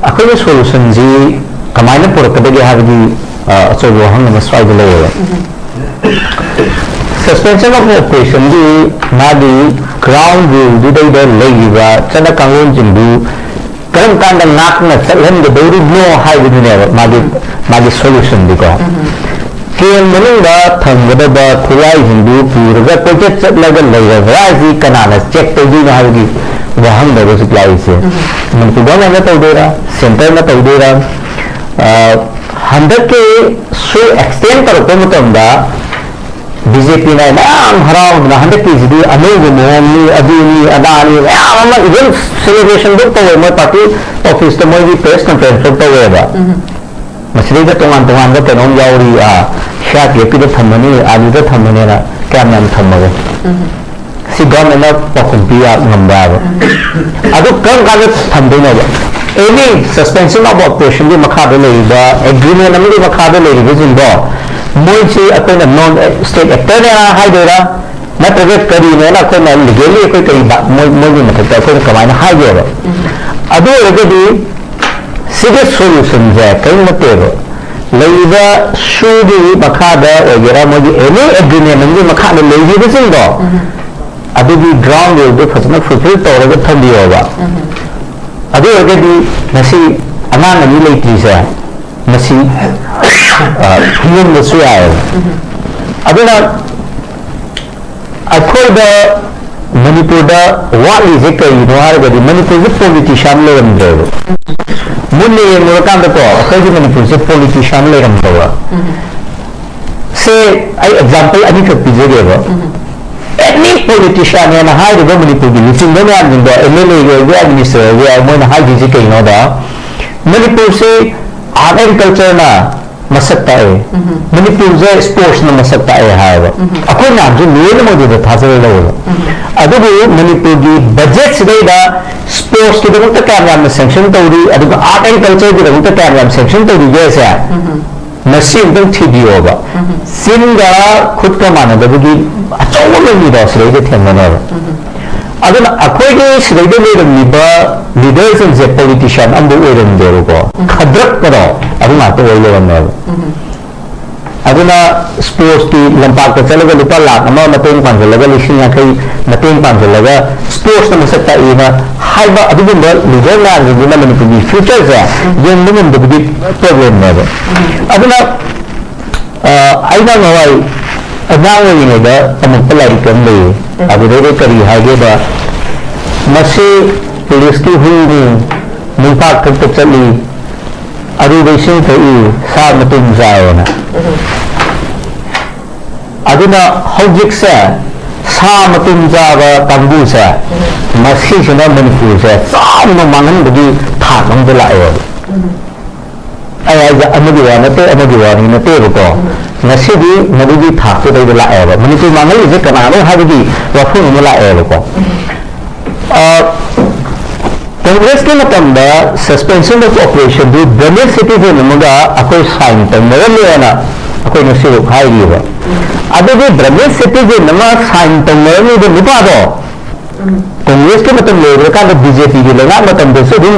ꯑꯩꯈꯣꯏꯅ ꯁꯣꯂꯨꯁꯟꯁꯤ ꯀꯃꯥꯏꯅ ꯄꯨꯔꯛꯀꯗꯒꯦ ꯍꯥꯏꯕꯒꯤ ꯑꯆꯧꯕ ꯋꯥꯍꯪ ꯑꯃ ꯁ꯭ꯋꯥꯏꯗ ꯂꯩꯌꯦꯕ꯫ Suspension of Operationꯒꯤ ꯃꯥꯒꯤ ground ruleꯗꯨꯗꯩꯗ ꯂꯩꯔꯤꯕ ꯆꯠꯅ ꯀꯥꯡꯂꯣꯟꯁꯤꯡꯗꯨ ꯀꯔꯝ ꯀꯥꯟꯗ ꯉꯥꯛꯅ ꯆꯠꯍꯟꯒꯗꯧꯔꯤꯕꯅꯣ ꯍꯥꯏꯕꯗꯨꯅꯦꯕ ꯃꯥꯒꯤ ꯃꯥꯒꯤ solutionꯗꯤꯀꯣ꯫ ꯀꯦꯝ ꯃꯅꯨꯡꯗ ꯊꯝꯒꯗꯕ ꯈꯨꯠꯂꯥꯏꯁꯤꯡꯗꯨ ꯄꯨꯔꯒ ꯀꯣꯏꯆꯠ ꯆꯠꯂꯒ ꯂꯩꯔꯕ꯭ꯔꯥ ꯍꯥꯏꯁꯤ ꯀꯅꯥꯅ check ꯇꯧꯗꯣꯏꯅꯣ ꯍꯥꯏꯕꯒꯤ ꯋꯥꯍꯪꯗ ꯍꯧꯖꯤꯛ ꯂꯥꯛꯏꯁꯦ꯫ ꯃꯅꯤꯄꯨꯔ governmentꯅ ꯇꯧꯗꯣꯏꯔꯥ, centreꯅ ꯇꯧꯗꯣꯏꯔꯥ? ꯍꯟꯗꯛꯀꯤ ꯁꯨ extend ꯇꯧꯔꯛꯄ ꯃꯇꯝꯗ ꯕꯤ ꯖꯦ ꯄꯤꯅ ꯃꯌꯥꯝ ꯍꯔꯥꯎꯗꯅ ꯍꯟꯗꯛꯀꯤꯁꯤꯗꯤ ꯑꯅꯧꯕ ꯃꯑꯣꯡꯅꯤ, ꯑꯗꯨꯅꯤ ꯑꯗꯥꯅꯤ ꯃꯌꯥꯝ ꯑꯃ even celebrationꯐꯥꯎ ꯇꯧꯋꯦ꯫ ꯃꯣꯏ party officeꯇ ꯃꯣꯏꯒꯤ press conferenceꯐꯥꯎ ꯇꯧꯋꯦꯕ꯫ ꯃꯁꯤꯗꯩꯗ ꯇꯣꯉꯥꯟ ꯇꯣꯉꯥꯟꯕ ꯀꯩꯅꯣꯝ ꯌꯥꯎꯔꯤ꯫ ꯁꯤ ꯑꯥꯔ ꯄꯤ ꯑꯦꯐꯀꯤꯗ ꯊꯝꯃꯅꯤ, ꯑꯗꯨꯗ ꯊꯝꯃꯅꯤꯅ ꯀꯌꯥꯝ ꯌꯥꯝ ꯊꯝꯃꯒꯦ? ꯁꯤ governmentꯅ ꯄꯥꯎꯈꯨꯝ ꯄꯤ ꯉꯝꯕ꯭ꯔꯥꯕ? ꯑꯗꯨ ꯀꯔꯝ ꯀꯥꯟꯗ ꯊꯝꯗꯣꯏꯅꯣꯕ? Any suspension of operationꯒꯤ ꯃꯈꯥꯗ ꯂꯩꯔꯤꯕ, agreement ꯑꯃꯒꯤ ꯃꯈꯥꯗ ꯂꯩꯔꯤꯕꯁꯤꯡꯗꯣ ꯃꯣꯏꯁꯤ ꯑꯩꯈꯣꯏꯅ non state actorꯅꯦ ꯍꯥꯏꯗꯣꯏꯔꯥ ꯅꯠꯇ꯭ꯔꯒ ꯀꯔꯤꯅꯦꯅ ꯑꯩꯈꯣꯏꯅ legally ꯑꯩꯈꯣꯏ ꯀꯔꯤ ꯃꯣꯏ ꯃꯣꯏꯒꯤ ꯃꯊꯛꯇ ꯑꯩꯈꯣꯏꯅ ꯀꯃꯥꯏꯅ ꯍꯥꯏꯒꯦꯕ? ꯑꯗꯨ ꯑꯣꯏꯔꯒꯗꯤ ꯁꯤꯒꯤ ꯁꯣꯂꯨꯁꯟꯁꯦ ꯀꯔꯤꯝ ꯅꯠꯇꯦꯕ꯫ ꯂꯩꯔꯤꯕ ꯁꯨꯒꯤ ꯃꯈꯥꯗ ꯑꯣꯏꯒꯦꯔꯥ, ꯃꯣꯏꯒꯤ ꯑꯦꯅꯤ ꯑꯦꯒ꯭ꯔꯤꯃꯦꯟ ꯑꯃꯒꯤ ꯃꯈꯥꯗ ꯂꯩꯔꯤꯕꯁꯤꯡꯗꯣ, ꯑꯗꯨꯒꯤ ꯒ꯭ꯔꯥꯎꯟ ꯔꯨꯜꯗꯨ ꯐꯖꯅ ꯐꯨꯜꯐꯤꯜ ꯇꯧꯔꯒ ꯊꯝꯕꯤꯌꯣꯕ꯫ ꯑꯗꯨ ꯑꯣꯏꯔꯒꯗꯤ ꯉꯁꯤ ꯑꯉꯥꯡ ꯑꯅꯤ ꯂꯩꯇ꯭ꯔꯤꯁꯦ, ꯃꯁꯤ, ꯑ, ꯌꯨꯝꯗꯁꯨ ꯌꯥꯏꯑꯕ꯫ ꯑꯗꯨꯅ ꯑꯩꯈꯣꯏꯗ ꯃꯅꯤꯄꯨꯔꯗ ꯋꯥꯠꯂꯤꯁꯦ ꯀꯩꯒꯤꯅꯣ ꯍꯥꯏꯔꯒꯗꯤ, ꯃꯅꯤꯄꯨꯔꯁꯦ ꯄꯣꯂꯤꯇꯤꯁꯤꯌꯥꯟ ꯂꯩꯔꯝꯗ꯭ꯔꯦꯕ꯫ ꯃꯨꯟꯅ ꯌꯦꯡꯉꯨꯔꯀꯥꯟꯗꯀꯣ, ꯑꯩꯈꯣꯏꯒꯤ ꯃꯅꯤꯄꯨꯔꯁꯦ ꯄꯣꯂꯤꯇꯤꯁꯤꯌꯥꯟ ꯂꯩꯔꯝꯗꯕ꯫ ꯁꯦ, ꯑꯩ ꯑꯦꯛꯖꯥꯝꯄꯜ ꯑꯅꯤꯈꯛ ꯄꯤꯖꯒꯦꯕ꯫ ꯑꯦꯅꯤ ꯄꯣꯂꯤꯇꯤꯁꯤꯌꯥꯟ ꯍꯥꯏꯅ ꯍꯥꯏꯔꯤꯕ ꯃꯅꯤꯄꯨꯔꯒꯤ ꯂꯨꯆꯤꯡꯕ ꯃꯌꯥꯝꯁꯤꯡꯗꯣ, ꯑꯦꯝ ꯑꯦꯜ ꯑꯦꯒꯤ ꯑꯣꯏꯒꯦꯔꯥ, ꯃꯤꯅꯤꯁꯇꯔ ꯑꯣꯏꯒꯦꯔꯥ, ꯃꯣꯏꯅ ꯍꯥꯏꯗꯣꯏꯁꯦ ꯀꯩꯅꯣꯗ, ꯃꯅꯤꯄꯨꯔꯁꯦ ꯑꯥꯔꯠ ꯑꯦꯟ ꯀꯜꯆꯔꯅ ꯃꯁꯛ ꯇꯥꯛꯑꯦ꯫ ꯃꯅꯤꯄꯨꯔꯁꯦ ꯁ꯭ꯄꯣꯔꯠꯁꯅ ꯃꯁꯛ ꯇꯥꯛꯑꯦ ꯍꯥꯏꯌꯦꯕ꯫ ꯑꯩꯈꯣꯏ ꯃꯌꯥꯝꯁꯨ ꯂꯣꯏꯅꯃꯛ ꯑꯗꯨꯗ ꯊꯥꯖꯕ ꯂꯩꯌꯦꯕ꯫ ꯑꯗꯨꯕꯨ ꯃꯅꯤꯄꯨꯔꯒꯤ ꯕꯖꯦꯠꯁꯤꯗꯩꯗ ꯁ꯭ꯄꯣꯔꯠꯁꯀꯤꯗꯃꯛꯇ ꯀꯌꯥꯝ ꯌꯥꯝꯅ ꯁꯦꯡꯁꯟ ꯇꯧꯔꯤ, ꯑꯗꯨꯒ ꯑꯥꯔꯠ ꯑꯦꯟ ꯀꯜꯆꯔꯒꯤꯗꯃꯛꯇ ꯀꯌꯥꯝ ꯌꯥꯝ ꯁꯦꯡꯁꯟ ꯇꯧꯔꯤꯒꯦꯁꯦ, ꯃꯁꯤ ꯑꯃꯨꯛꯇꯪ ꯊꯤꯕꯤꯌꯣꯕ꯫ ꯆꯤꯟꯒ ꯈꯨꯠꯀ ꯃꯥꯟꯅꯗꯕꯒꯤ ꯑꯆꯧꯕ ꯃꯃꯤꯗꯣ ꯁꯤꯗꯩꯗ ꯊꯦꯡꯅꯅꯦꯕ꯫ ꯑꯗꯨꯅ ꯑꯩꯈꯣꯏꯒꯤ ꯁꯤꯗꯩꯗ ꯂꯩꯔꯝꯃꯤꯕ ꯂꯤꯗꯔꯁꯤꯡꯁꯦ ꯄꯣꯂꯤꯇꯤꯁꯤꯌꯥꯟ ꯑꯝꯕꯨ ꯑꯣꯏꯔꯝꯗꯦꯕꯀꯣ, ꯈꯗ꯭ꯔꯛꯀꯗꯣ ꯑꯗꯨ ꯉꯥꯛꯇ ꯑꯣꯏ ꯂꯩꯔꯝꯃꯦꯕ꯫ ꯑꯗꯨꯅ ꯁ꯭ꯄꯣꯔꯠꯁꯀꯤ ꯂꯝꯄꯥꯛꯇ ꯆꯠꯂꯒ ꯂꯨꯄꯥ ꯂꯥꯈ ꯑꯃ ꯃꯇꯦꯡ ꯄꯥꯡꯁꯤꯜꯂꯒ, ꯂꯤꯁꯤꯡ ꯌꯥꯡꯈꯩ ꯃꯇꯦꯡ ꯄꯥꯡꯁꯤꯜꯂꯒ, ꯁ꯭ꯄꯣꯔꯠꯁꯅ ꯃꯁꯛ ꯇꯥꯛꯏꯅ ꯍꯥꯏꯕ ꯑꯗꯨꯒꯨꯝꯕ ꯂꯤꯗꯔ ꯃꯌꯥꯝꯁꯤꯡꯗꯨꯅ ꯃꯅꯤꯄꯨꯔꯒꯤ ꯐ꯭ꯌꯨꯆꯔꯁꯦ ꯌꯦꯡꯕ ꯉꯝꯗꯕꯒꯤ ꯄ꯭ꯔꯣꯕ꯭ꯂꯦꯝꯅꯦꯕ꯫ ꯑꯗꯨꯅ, ꯑ, ꯑꯩꯅ ꯉꯍꯥꯟꯋꯥꯏ ꯑꯉꯥꯡ ꯑꯣꯏꯔꯤꯉꯩꯗ ꯇꯝꯃꯛꯄ ꯂꯥꯏꯔꯤꯛ ꯑꯃ ꯂꯩꯌꯦ꯫ ꯑꯗꯨꯗꯩꯗ ꯀꯔꯤ ꯍꯥꯏꯒꯦꯗ, "ꯃꯁꯤ ꯄꯨꯂꯤꯁꯀꯤ ꯍꯨꯏꯅꯤ, ꯅꯨꯡꯄꯥꯛ ꯊꯛꯇ ꯆꯠꯂꯤ, ꯑꯔꯨꯕ ꯏꯁꯤꯡ ꯊꯛꯏ, ꯁꯥ ꯃꯇꯨꯝ ꯆꯥꯏꯌꯦꯅ"꯫ ꯑꯗꯨꯅ ꯍꯧꯖꯤꯛꯁꯦ ꯁꯥ ꯃꯇꯨꯝ ꯆꯥꯕ ꯀꯥꯡꯕꯨꯁꯦ, ꯃꯁꯤꯁꯤꯅ ꯃꯅꯤꯄꯨꯔꯁꯦ ꯆꯥꯎꯅ ꯃꯥꯡꯍꯟꯕꯒꯤ ꯊꯥꯛ ꯑꯃꯗ ꯂꯥꯛꯑꯦꯕ꯫ ꯑꯩ ꯍꯥꯏꯁꯦ ꯑꯃꯒꯤ ꯋꯥ ꯅꯠꯇꯦ, ꯑꯃꯒꯤ ꯋꯥꯅꯤ ꯅꯠꯇꯦꯕꯀꯣ꯫ ꯉꯁꯤꯗꯤ ꯃꯗꯨꯒꯤ ꯊꯥꯛꯇꯨꯗꯩꯗ ꯂꯥꯛꯑꯦꯕ꯫ ꯃꯅꯤꯄꯨꯔ ꯃꯥꯡꯍꯜꯂꯤꯁꯦ ꯀꯅꯥꯅꯣ ꯍꯥꯏꯕꯒꯤ ꯋꯥꯐꯝ ꯑꯃ ꯂꯥꯛꯑꯦꯕꯀꯣ꯫ ꯑ, ꯀꯣꯡꯒ꯭ꯔꯦꯁꯀꯤ ꯃꯇꯝꯗ suspension of operationꯗꯨ Burmese citizen ꯑꯃꯒ ꯑꯩꯈꯣꯏ sign ꯇꯧꯅꯔꯝꯃꯦꯅ ꯑꯩꯈꯣꯏ ꯉꯁꯤꯔꯨꯛ ꯍꯥꯏꯔꯤꯕ꯫ ꯑꯗꯨꯗꯤ Burmese citizen ꯑꯃ sign ꯇꯧꯅꯔꯝꯃꯤꯕ ꯅꯨꯄꯥꯗꯣ, ꯀꯣꯡꯒ꯭ꯔꯦꯁꯀꯤ ꯃꯇꯝ ꯂꯣꯏꯈ꯭ꯔꯀꯥꯟꯗ ꯕꯤ ꯖꯦ ꯄꯤꯒꯤ ꯂꯩꯉꯥꯛ ꯃꯇꯝꯗꯁꯨ ꯑꯗꯨꯝ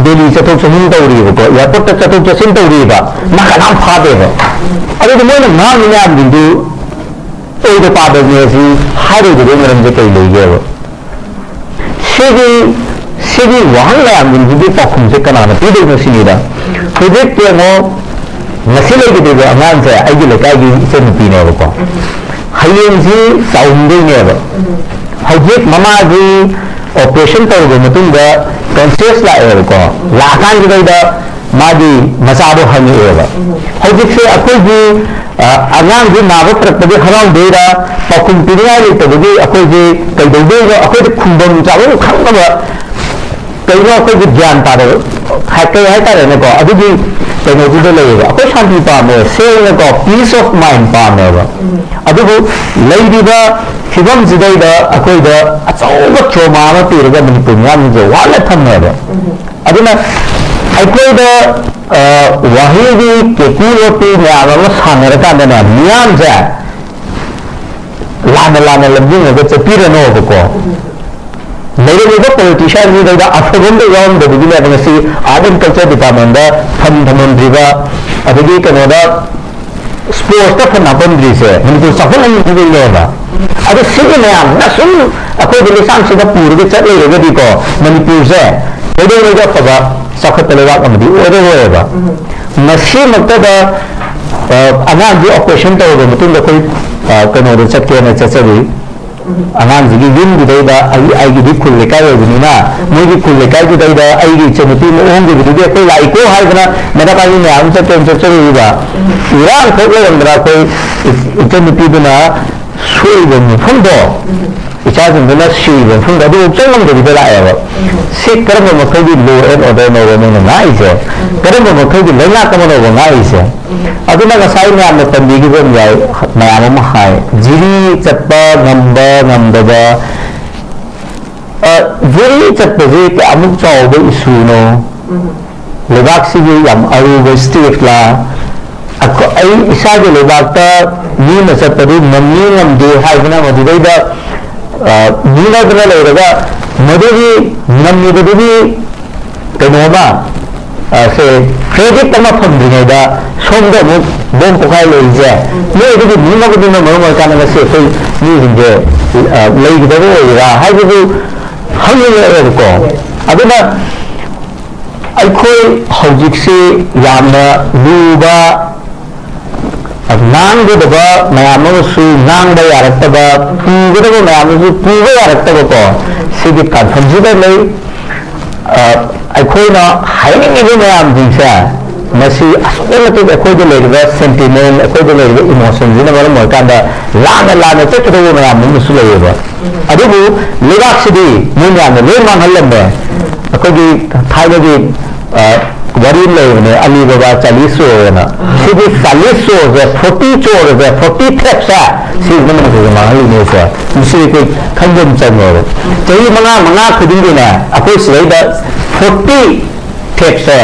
ꯗꯦꯜꯂꯤ ꯆꯠꯊꯣꯛ ꯆꯠꯁꯤꯟ ꯇꯧꯔꯤꯕꯀꯣ, ꯑꯦꯌꯥꯔꯄꯣꯔꯠꯇ ꯆꯠꯊꯣꯛ ꯆꯠꯁꯤꯟ ꯇꯧꯔꯤꯕ, ꯃꯥ ꯀꯅꯥꯝ ꯐꯥꯗꯦꯕ꯫ ꯑꯗꯨꯗꯤ ꯃꯣꯏꯅ ꯉꯥꯡꯉꯤ ꯃꯌꯥꯝꯁꯤꯡꯗꯨ ꯑꯣꯏꯗ ꯄꯥꯗꯕꯅꯦ ꯁꯤ ꯍꯥꯏꯔꯣꯏꯗꯕꯒꯤ ꯃꯔꯝꯁꯦ ꯀꯩ ꯂꯩꯒꯦꯕ? ꯁꯤꯒꯤ ꯁꯤꯒꯤ ꯋꯥꯍꯪ ꯃꯌꯥꯝꯁꯤꯡꯁꯤꯒꯤ ꯄꯥꯎꯈꯨꯝꯁꯦ ꯀꯅꯥꯅ ꯄꯤꯗꯣꯏꯅꯣ ꯁꯤꯅꯤꯗ꯫ ꯍꯧꯖꯤꯛ ꯌꯦꯡꯉꯣ, ꯉꯁꯤ ꯂꯩꯈꯤꯗ꯭ꯔꯤꯕ ꯑꯉꯥꯡꯁꯦ ꯑꯩꯒꯤ ꯂꯩꯀꯥꯏꯒꯤ ꯏꯆꯟꯅꯨꯄꯤꯅꯦꯕꯀꯣ꯫ ꯍꯌꯦꯡꯁꯤ ꯆꯥꯎꯍꯟꯗꯣꯏꯅꯦꯕ꯫ ꯍꯧꯖꯤꯛ ꯃꯃꯥꯁꯤ ꯑꯣꯄꯔꯦꯁꯟ ꯇꯧꯔꯕ ꯃꯇꯨꯡꯗ ꯀꯟꯁꯤꯌꯁ ꯂꯥꯛꯑꯦꯕꯀꯣ꯫ ꯂꯥꯛꯑꯀꯥꯟꯁꯤꯗꯩꯗ ꯃꯥꯒꯤ ꯃꯆꯥꯗꯣ ꯍꯪꯉꯛꯑꯦꯕ꯫ ꯍꯧꯖꯤꯛꯁꯦ ꯑꯩꯈꯣꯏꯒꯤ, ꯑ, ꯑꯉꯥꯡꯁꯤ ꯅꯥꯕ ꯐꯔꯛꯄꯒꯤ ꯍꯔꯥꯎꯗꯣꯏꯔꯥ, ꯄꯥꯎꯈꯨꯝ ꯄꯤꯅꯤꯡꯉꯥꯏ ꯂꯩꯇꯕꯒꯤ ꯑꯩꯈꯣꯏꯁꯦ ꯀꯩꯗꯧꯗꯣꯏꯅꯣ, ꯑꯩꯈꯣꯏꯗ ꯈꯨꯝꯐꯝ ꯆꯥꯐꯝ ꯈꯪꯗꯕ, ꯀꯩꯅꯣ ꯑꯩꯈꯣꯏꯒꯤ ꯒ꯭ꯌꯥꯟ ꯇꯥꯗꯕ, ꯍꯥꯏ-, ꯀꯩ ꯍꯥꯏꯇꯥꯔꯦꯅꯦꯀꯣ, ꯑꯗꯨꯒꯤ ꯀꯩꯅꯣꯗꯨꯗ ꯂꯩꯌꯦꯕ꯫ ꯑꯩꯈꯣꯏ ꯁꯥꯟꯇꯤ ꯄꯥꯝꯃꯦ, ꯁꯦꯡꯅꯀꯣ, peace of mind ꯄꯥꯝꯃꯦꯕ꯫ ꯑꯗꯨꯕꯨ ꯂꯩꯔꯤꯕ ꯐꯤꯕꯝꯁꯤꯗꯩꯗ ꯑꯩꯈꯣꯏꯗ ꯑꯆꯧꯕ trauma ꯑꯃ ꯄꯤꯔꯒ ꯃꯅꯤꯄꯨꯔ ꯃꯤꯌꯥꯝꯁꯤꯡꯁꯦ ꯋꯥꯅ ꯊꯝꯃꯦꯕ꯫ ꯑꯗꯨꯅ ꯑꯩꯈꯣꯏꯗ, ꯑ, ꯋꯥꯍꯩꯒꯤ ꯀꯦꯀꯨ ꯂꯣꯠꯄꯤ ꯃꯌꯥꯝ ꯑꯃ ꯁꯥꯟꯅꯔꯀꯥꯟꯗꯅꯦ, ꯃꯤꯌꯥꯝꯁꯦ ꯂꯥꯟꯅ ꯂꯥꯟꯅ ꯂꯝꯖꯤꯡꯉꯒ ꯆꯠꯄꯤꯔꯅꯣꯕꯀꯣ꯫ ꯂꯩꯔꯝꯃꯤꯕ ꯄꯣꯂꯤꯇꯤꯁꯤꯌꯥꯟꯁꯤꯗꯩꯗ ꯑꯐꯕ ꯑꯝꯇ ꯌꯥꯎꯔꯝꯗꯕꯒꯤꯅꯦꯕ ꯉꯁꯤ ꯑꯥꯔꯠ ꯑꯦꯟ ꯀꯜꯆꯔ ꯗꯤꯄꯥꯔꯠꯃꯦꯟꯗ ꯐꯟ ꯊꯝꯃꯝꯗ꯭ꯔꯤꯕ, ꯑꯗꯒꯤ ꯀꯩꯅꯣꯗ ꯁ꯭ꯄꯣꯔꯠꯁꯇ ꯐꯟ ꯍꯥꯞꯄꯝꯗ꯭ꯔꯤꯁꯦ ꯃꯅꯤꯄꯨꯔ ꯆꯥꯎꯈꯠꯂꯝꯗ꯭ꯔꯤꯕꯩꯅꯦꯕ꯫ ꯑꯗꯣ ꯁꯤꯒꯤ ꯃꯌꯥꯝꯅ ꯁꯨꯝ ꯑꯩꯈꯣꯏꯗ ꯂꯤꯁꯥꯡꯁꯤꯗ ꯄꯨꯔꯒ ꯆꯠ ꯂꯩꯔꯒꯗꯤꯀꯣ, ꯃꯅꯤꯄꯨꯔꯁꯦ ꯀꯩꯗꯧꯉꯩꯗ ꯑꯐꯕ ꯆꯥꯎꯈꯠꯄ ꯂꯩꯕꯥꯛ ꯑꯃꯗꯤ ꯑꯣꯏꯔꯔꯣꯏꯕ꯫ ꯉꯁꯤꯃꯛꯇꯗ, ꯑ, ꯑꯉꯥꯡꯁꯤ ꯑꯣꯄꯔꯦꯁꯟ ꯇꯧꯔꯕ ꯃꯇꯨꯡꯗ ꯑꯩꯈꯣꯏ, ꯑ, ꯀꯩꯅꯣꯗ ꯆꯠꯀꯦꯅ ꯆꯠꯆꯔꯨꯏ꯫ ꯑꯉꯥꯡꯁꯤꯒꯤ ꯌꯨꯝꯗꯨꯗꯩꯗ ꯑꯩ-, ꯑꯩꯒꯤꯗꯤ ꯈꯨꯜ ꯂꯩꯀꯥꯏ ꯑꯣꯏꯕꯅꯤꯅ, ꯃꯣꯏꯒꯤ ꯈꯨꯜ ꯂꯩꯀꯥꯏꯗꯨꯗꯩꯗ ꯑꯩꯒꯤ ꯏꯆꯟꯅꯨꯄꯤ ꯑꯃ ꯑꯣꯟꯈꯤꯕꯗꯨꯗꯤ ꯑꯩꯈꯣꯏ ꯂꯥꯛꯏꯀꯣ ꯍꯥꯏꯗꯅ ꯃꯅꯥ ꯄꯥꯏꯕꯤ ꯃꯌꯥꯝ ꯑꯃ ꯆꯠꯇꯅ ꯆꯠꯆꯔꯨꯏꯕ꯫ ꯏꯔꯥꯡ ꯊꯣꯛ ꯂꯩꯔꯝꯗꯅ ꯑꯩꯈꯣꯏ ꯏꯆꯟꯅꯨꯄꯤꯗꯨꯅ ꯁꯣꯛꯏꯕ ꯃꯐꯝꯗꯣ, ꯏꯆꯥꯁꯤꯡꯗꯨꯅ ꯁꯤꯔꯤꯕ ꯃꯐꯝꯗꯣ ꯑꯗꯨꯐꯥꯎ ꯆꯪꯉꯝꯗꯕꯤꯗ ꯂꯥꯛꯑꯦꯕ꯫ ꯁꯤ ꯀꯔꯝꯕ ꯃꯈꯜꯒꯤ law and order ꯅꯣꯕ ꯃꯣꯏꯅ ꯉꯥꯛꯏꯁꯦ? ꯀꯔꯝꯕ ꯃꯈꯜꯒꯤ ꯂꯩꯉꯥꯛ ꯑꯃꯅꯣꯕ ꯉꯥꯛꯏꯁꯦ? ꯑꯗꯨꯅ ꯉꯁꯥꯏ ꯃꯌꯥꯝꯅ ꯄꯟꯕꯤꯈꯤꯕ ꯑꯃ ꯌꯥꯏ, ꯃꯌꯥꯝ ꯑꯃ ꯍꯥꯏ, ꯖꯤꯔꯤ ꯆꯠꯄ ꯉꯝꯕ ꯉꯝꯗꯕ, ꯑ, ꯖꯤꯔꯤ ꯆꯠꯄꯁꯦ ꯀꯌꯥꯃꯨꯛ ꯆꯥꯎꯕ ꯏꯁꯨꯅꯣ? ꯂꯩꯕꯥꯛꯁꯤꯒꯤ ꯌꯥꯝ ꯑꯔꯨꯕ ꯁ꯭ꯇꯦꯞꯂꯥ? ꯑꯩꯈꯣ-, ꯑꯩ ꯏꯁꯥꯒꯤ ꯂꯩꯕꯥꯛꯇ ꯃꯤ ꯑꯃ ꯆꯠꯄꯗꯨ ꯉꯝꯃꯤ ꯉꯝꯗꯦ ꯍꯥꯏꯗꯅ ꯃꯗꯨꯗꯩꯗ ꯅꯤꯡꯅꯗꯅ ꯂꯩꯔꯒ ꯃꯗꯨꯒꯤ ꯉꯝꯃꯤꯕꯗꯨꯒꯤ ꯀꯩꯅꯣꯃ ꯁꯦ ꯀ꯭ꯔꯦꯗꯤꯠ ꯑꯃ ꯐꯪꯗ꯭ꯔꯤꯉꯩꯗ ꯁꯣꯝꯗ ꯑꯃꯨꯛ ꯕꯣꯝ ꯄꯣꯈꯥꯏ ꯂꯩꯔꯤꯁꯦ ꯃꯤꯑꯣꯏꯕꯒꯤ ꯅꯤꯡꯅꯕꯗꯨꯅ ꯃꯔꯝ ꯑꯣꯏꯔꯀꯥꯟꯗ ꯉꯁꯤ ꯑꯩꯈꯣꯏ ꯃꯤꯁꯤꯡꯁꯦ ꯂꯩꯒꯗꯕ ꯑꯣꯏꯔꯤꯔꯥ ꯍꯥꯏꯕꯗꯨ ꯈꯪꯅꯤꯡꯉꯛꯑꯦꯕꯀꯣ꯫ ꯑꯗꯨꯅ ꯑꯩꯈꯣꯏ ꯍꯧꯖꯤꯛꯁꯤ ꯌꯥꯝꯅ ꯂꯨꯕ, ꯉꯥꯡꯒꯗꯕ ꯃꯌꯥꯝ ꯑꯃꯁꯨ ꯉꯥꯡꯕ ꯌꯥꯔꯛꯇꯕ, ꯄꯨꯒꯗꯕ ꯃꯌꯥꯝ ꯑꯃꯁꯨ ꯄꯨꯕ ꯌꯥꯔꯛꯇꯕꯀꯣ꯫ ꯁꯤꯒꯤ ꯀꯥꯟꯐꯝꯁꯤꯗ ꯂꯩ꯫ ꯑ, ꯑꯩꯈꯣꯏꯅ ꯍꯥꯏꯅꯤꯡꯉꯤꯕ ꯃꯌꯥꯝꯁꯤꯡꯁꯦ ꯃꯁꯤ ꯑꯁꯨꯛꯀꯤ ꯃꯇꯤꯛ ꯑꯩꯈꯣꯏꯗ ꯂꯩꯔꯤꯕ ꯁꯦꯟꯇꯤꯃꯦꯟ, ꯑꯩꯈꯣꯏꯗ ꯂꯩꯔꯤꯕ ꯏꯃꯣꯁꯟꯁꯤꯅ ꯃꯔꯝ ꯑꯣꯏꯔꯀꯥꯟꯗ ꯂꯥꯟꯅ ꯂꯥꯟꯅ ꯆꯠꯀꯗꯧꯕ ꯃꯌꯥꯝ ꯑꯃꯁꯨ ꯂꯩꯌꯦꯕ꯫ ꯑꯗꯨꯕꯨ ꯂꯩꯕꯥꯛꯁꯤꯗꯤ ꯃꯣꯏ ꯃꯌꯥꯝꯅ ꯂꯣꯏ ꯃꯥꯡꯍꯜꯂꯝꯃꯦ꯫ ꯑꯩꯈꯣꯏꯒꯤ ꯊꯥꯏꯅꯒꯤ, ꯑ, ꯋꯥꯔꯤ ꯑꯃ ꯂꯩꯕꯅꯦ, ꯑꯂꯤ ꯕꯕꯥ ꯆꯥꯂꯤꯁ ꯆꯣꯔ ꯍꯥꯏꯅ꯫ ꯁꯤꯗꯤ ꯆꯥꯂꯤꯁ ꯆꯣꯔꯁꯦ, ꯐꯣꯔꯇꯤ ꯆꯣꯔꯁꯦ, ꯐꯣꯔꯇꯤ ꯊꯦꯞꯁꯦ, ꯁꯤꯁꯤꯅ ꯃꯅꯤꯄꯨꯔꯒꯤ ꯃꯥꯡꯍꯜꯂꯤꯅꯦꯁꯦ꯫ ꯃꯁꯤ ꯑꯩꯈꯣꯏ ꯈꯪꯕ ꯑꯃ ꯆꯪꯉꯦꯕ꯫ ꯆꯍꯤ ꯃꯉꯥ, ꯃꯉꯥ ꯈꯨꯗꯤꯡꯒꯤꯅꯦ ꯑꯩꯈꯣꯏ ꯁꯤꯗꯩꯗ ꯐꯣꯔꯇꯤ ꯊꯦꯞꯁꯦ,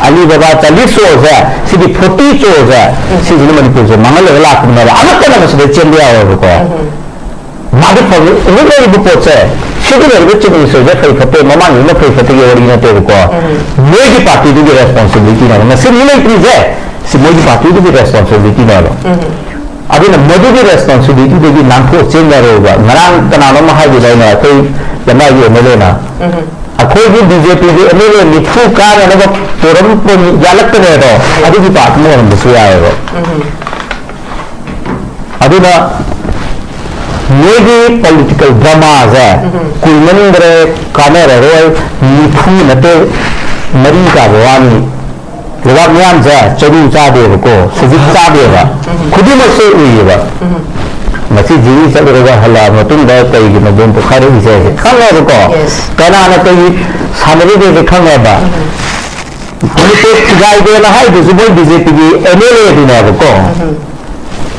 ꯑꯂꯤ ꯕꯕꯥ ꯆꯥꯂꯤꯁ ꯆꯣꯔꯁꯦ, ꯁꯤꯗꯤ ꯐꯣꯔꯇꯤ ꯆꯣꯔꯁꯦ, ꯁꯤꯁꯤꯅ ꯃꯅꯤꯄꯨꯔꯁꯦ ꯃꯥꯡꯍꯜꯂꯒ ꯂꯥꯛꯄꯅꯦꯕ꯫ ꯑꯃꯠꯇꯅ ꯃꯁꯤꯗ ꯆꯦꯟꯕ ꯌꯥꯔꯣꯏꯕꯀꯣ꯫ ꯃꯥꯗꯤ ꯐꯕ, ꯍꯧꯖꯤꯛ ꯂꯩꯔꯤꯕ ꯄꯣꯠꯁꯦ, ꯁꯤꯗ ꯂꯩꯔꯤꯕ ꯆꯤꯞ ꯃꯤꯅꯤꯁꯇꯔꯁꯦ ꯐꯩ ꯐꯠꯇꯦ, ꯃꯃꯥꯡꯒꯤꯗꯨꯅ ꯐꯩ ꯐꯠꯇꯒꯤ ꯋꯥꯔꯤ ꯅꯠꯇꯦꯕꯀꯣ꯫ ꯃꯣꯏꯒꯤ ꯄꯥꯔꯇꯤꯗꯨꯒꯤ ꯔꯦꯁꯄꯣꯟꯁꯤꯕꯤꯂꯤꯇꯤꯅꯦꯕ꯫ ꯉꯁꯤ ꯃꯤ ꯂꯩꯇ꯭ꯔꯤꯁꯦ, ꯁꯤ ꯃꯣꯏꯒꯤ ꯄꯥꯔꯇꯤꯗꯨꯒꯤ ꯔꯦꯁꯄꯣꯟꯁꯤꯕꯤꯂꯤꯇꯤꯅꯦꯕ꯫ ꯑꯗꯨꯅ ꯃꯗꯨꯒꯤ ꯔꯦꯁꯄꯣꯟꯁꯤꯕꯤꯂꯤꯇꯤꯗꯒꯤ ꯅꯥꯟꯊꯣꯛ ꯆꯦꯟ ꯌꯥꯔꯣꯏꯕ꯫ ꯉꯔꯥꯡ ꯀꯅꯥꯅꯣꯝ ꯍꯥꯏꯈꯤꯗꯥꯏꯅꯦ, ꯑꯩꯈꯣꯏ ꯂꯝꯂꯥꯏꯒꯤ ꯑꯦꯝ ꯑꯦꯜ ꯑꯦꯅ? ꯑꯩꯈꯣꯏꯒꯤ ꯕꯤ ꯖꯦ ꯄꯤꯒꯤ ꯑꯦꯝ ꯑꯦꯜ ꯑꯦ ꯅꯤꯐꯨ ꯀꯥꯅꯅꯕ ꯄꯣꯔꯝ ꯌꯥꯜꯂꯛꯄꯅꯦ ꯑꯗꯣ, ꯑꯗꯨꯒꯤ ꯄꯥꯔꯇꯤ ꯑꯣꯏꯔꯝꯕꯁꯨ ꯌꯥꯏꯑꯕ꯫ ꯑꯗꯨꯅ ꯃꯣꯏꯒꯤ ꯄꯣꯂꯤꯇꯤꯀꯦꯜ ꯗ꯭ꯔꯃꯥꯁꯦ ꯀꯨꯏꯃꯟꯈ꯭ꯔꯦ, ꯀꯥꯟꯅꯔꯔꯣꯏ꯫ ꯅꯤꯐꯨ ꯅꯠꯇꯦ, ꯃꯔꯤ ꯀꯥꯕ ꯋꯥꯅꯤ꯫ ꯂꯩꯕꯥꯛ ꯃꯤꯌꯥꯝꯁꯦ ꯆꯔꯨ ꯆꯥꯗꯦꯕꯀꯣ, ꯁꯖꯤꯛ ꯆꯥꯗꯦꯕ, ꯈꯨꯗꯤꯡꯃꯛꯁꯦ ꯎꯏꯌꯦꯕ꯫ ꯉꯁꯤ ꯖꯤꯔꯤ ꯆꯠꯂꯨꯔꯒ ꯍꯜꯂꯛꯑ ꯃꯇꯨꯡꯗ ꯀꯩꯒꯤꯅꯣ ꯕꯣꯝ ꯄꯣꯈꯥꯏꯔꯛꯏꯁꯦ ꯈꯪꯉꯦꯕꯀꯣ꯫ Yes. ꯀꯅꯥꯅ ꯀꯩ ꯁꯥꯟꯅꯔꯤꯒꯦꯁꯦ ꯈꯪꯉꯦꯕ꯫ ꯃꯅꯤꯄꯨꯔ ꯊꯨꯒꯥꯏꯒꯦꯅ ꯍꯥꯏꯗꯨꯁꯨ ꯃꯣꯏ ꯕꯤ ꯖꯦ ꯄꯤꯒꯤ ꯑꯦꯝ ꯑꯦꯜ ꯑꯦꯗꯨꯅꯦꯕꯀꯣ꯫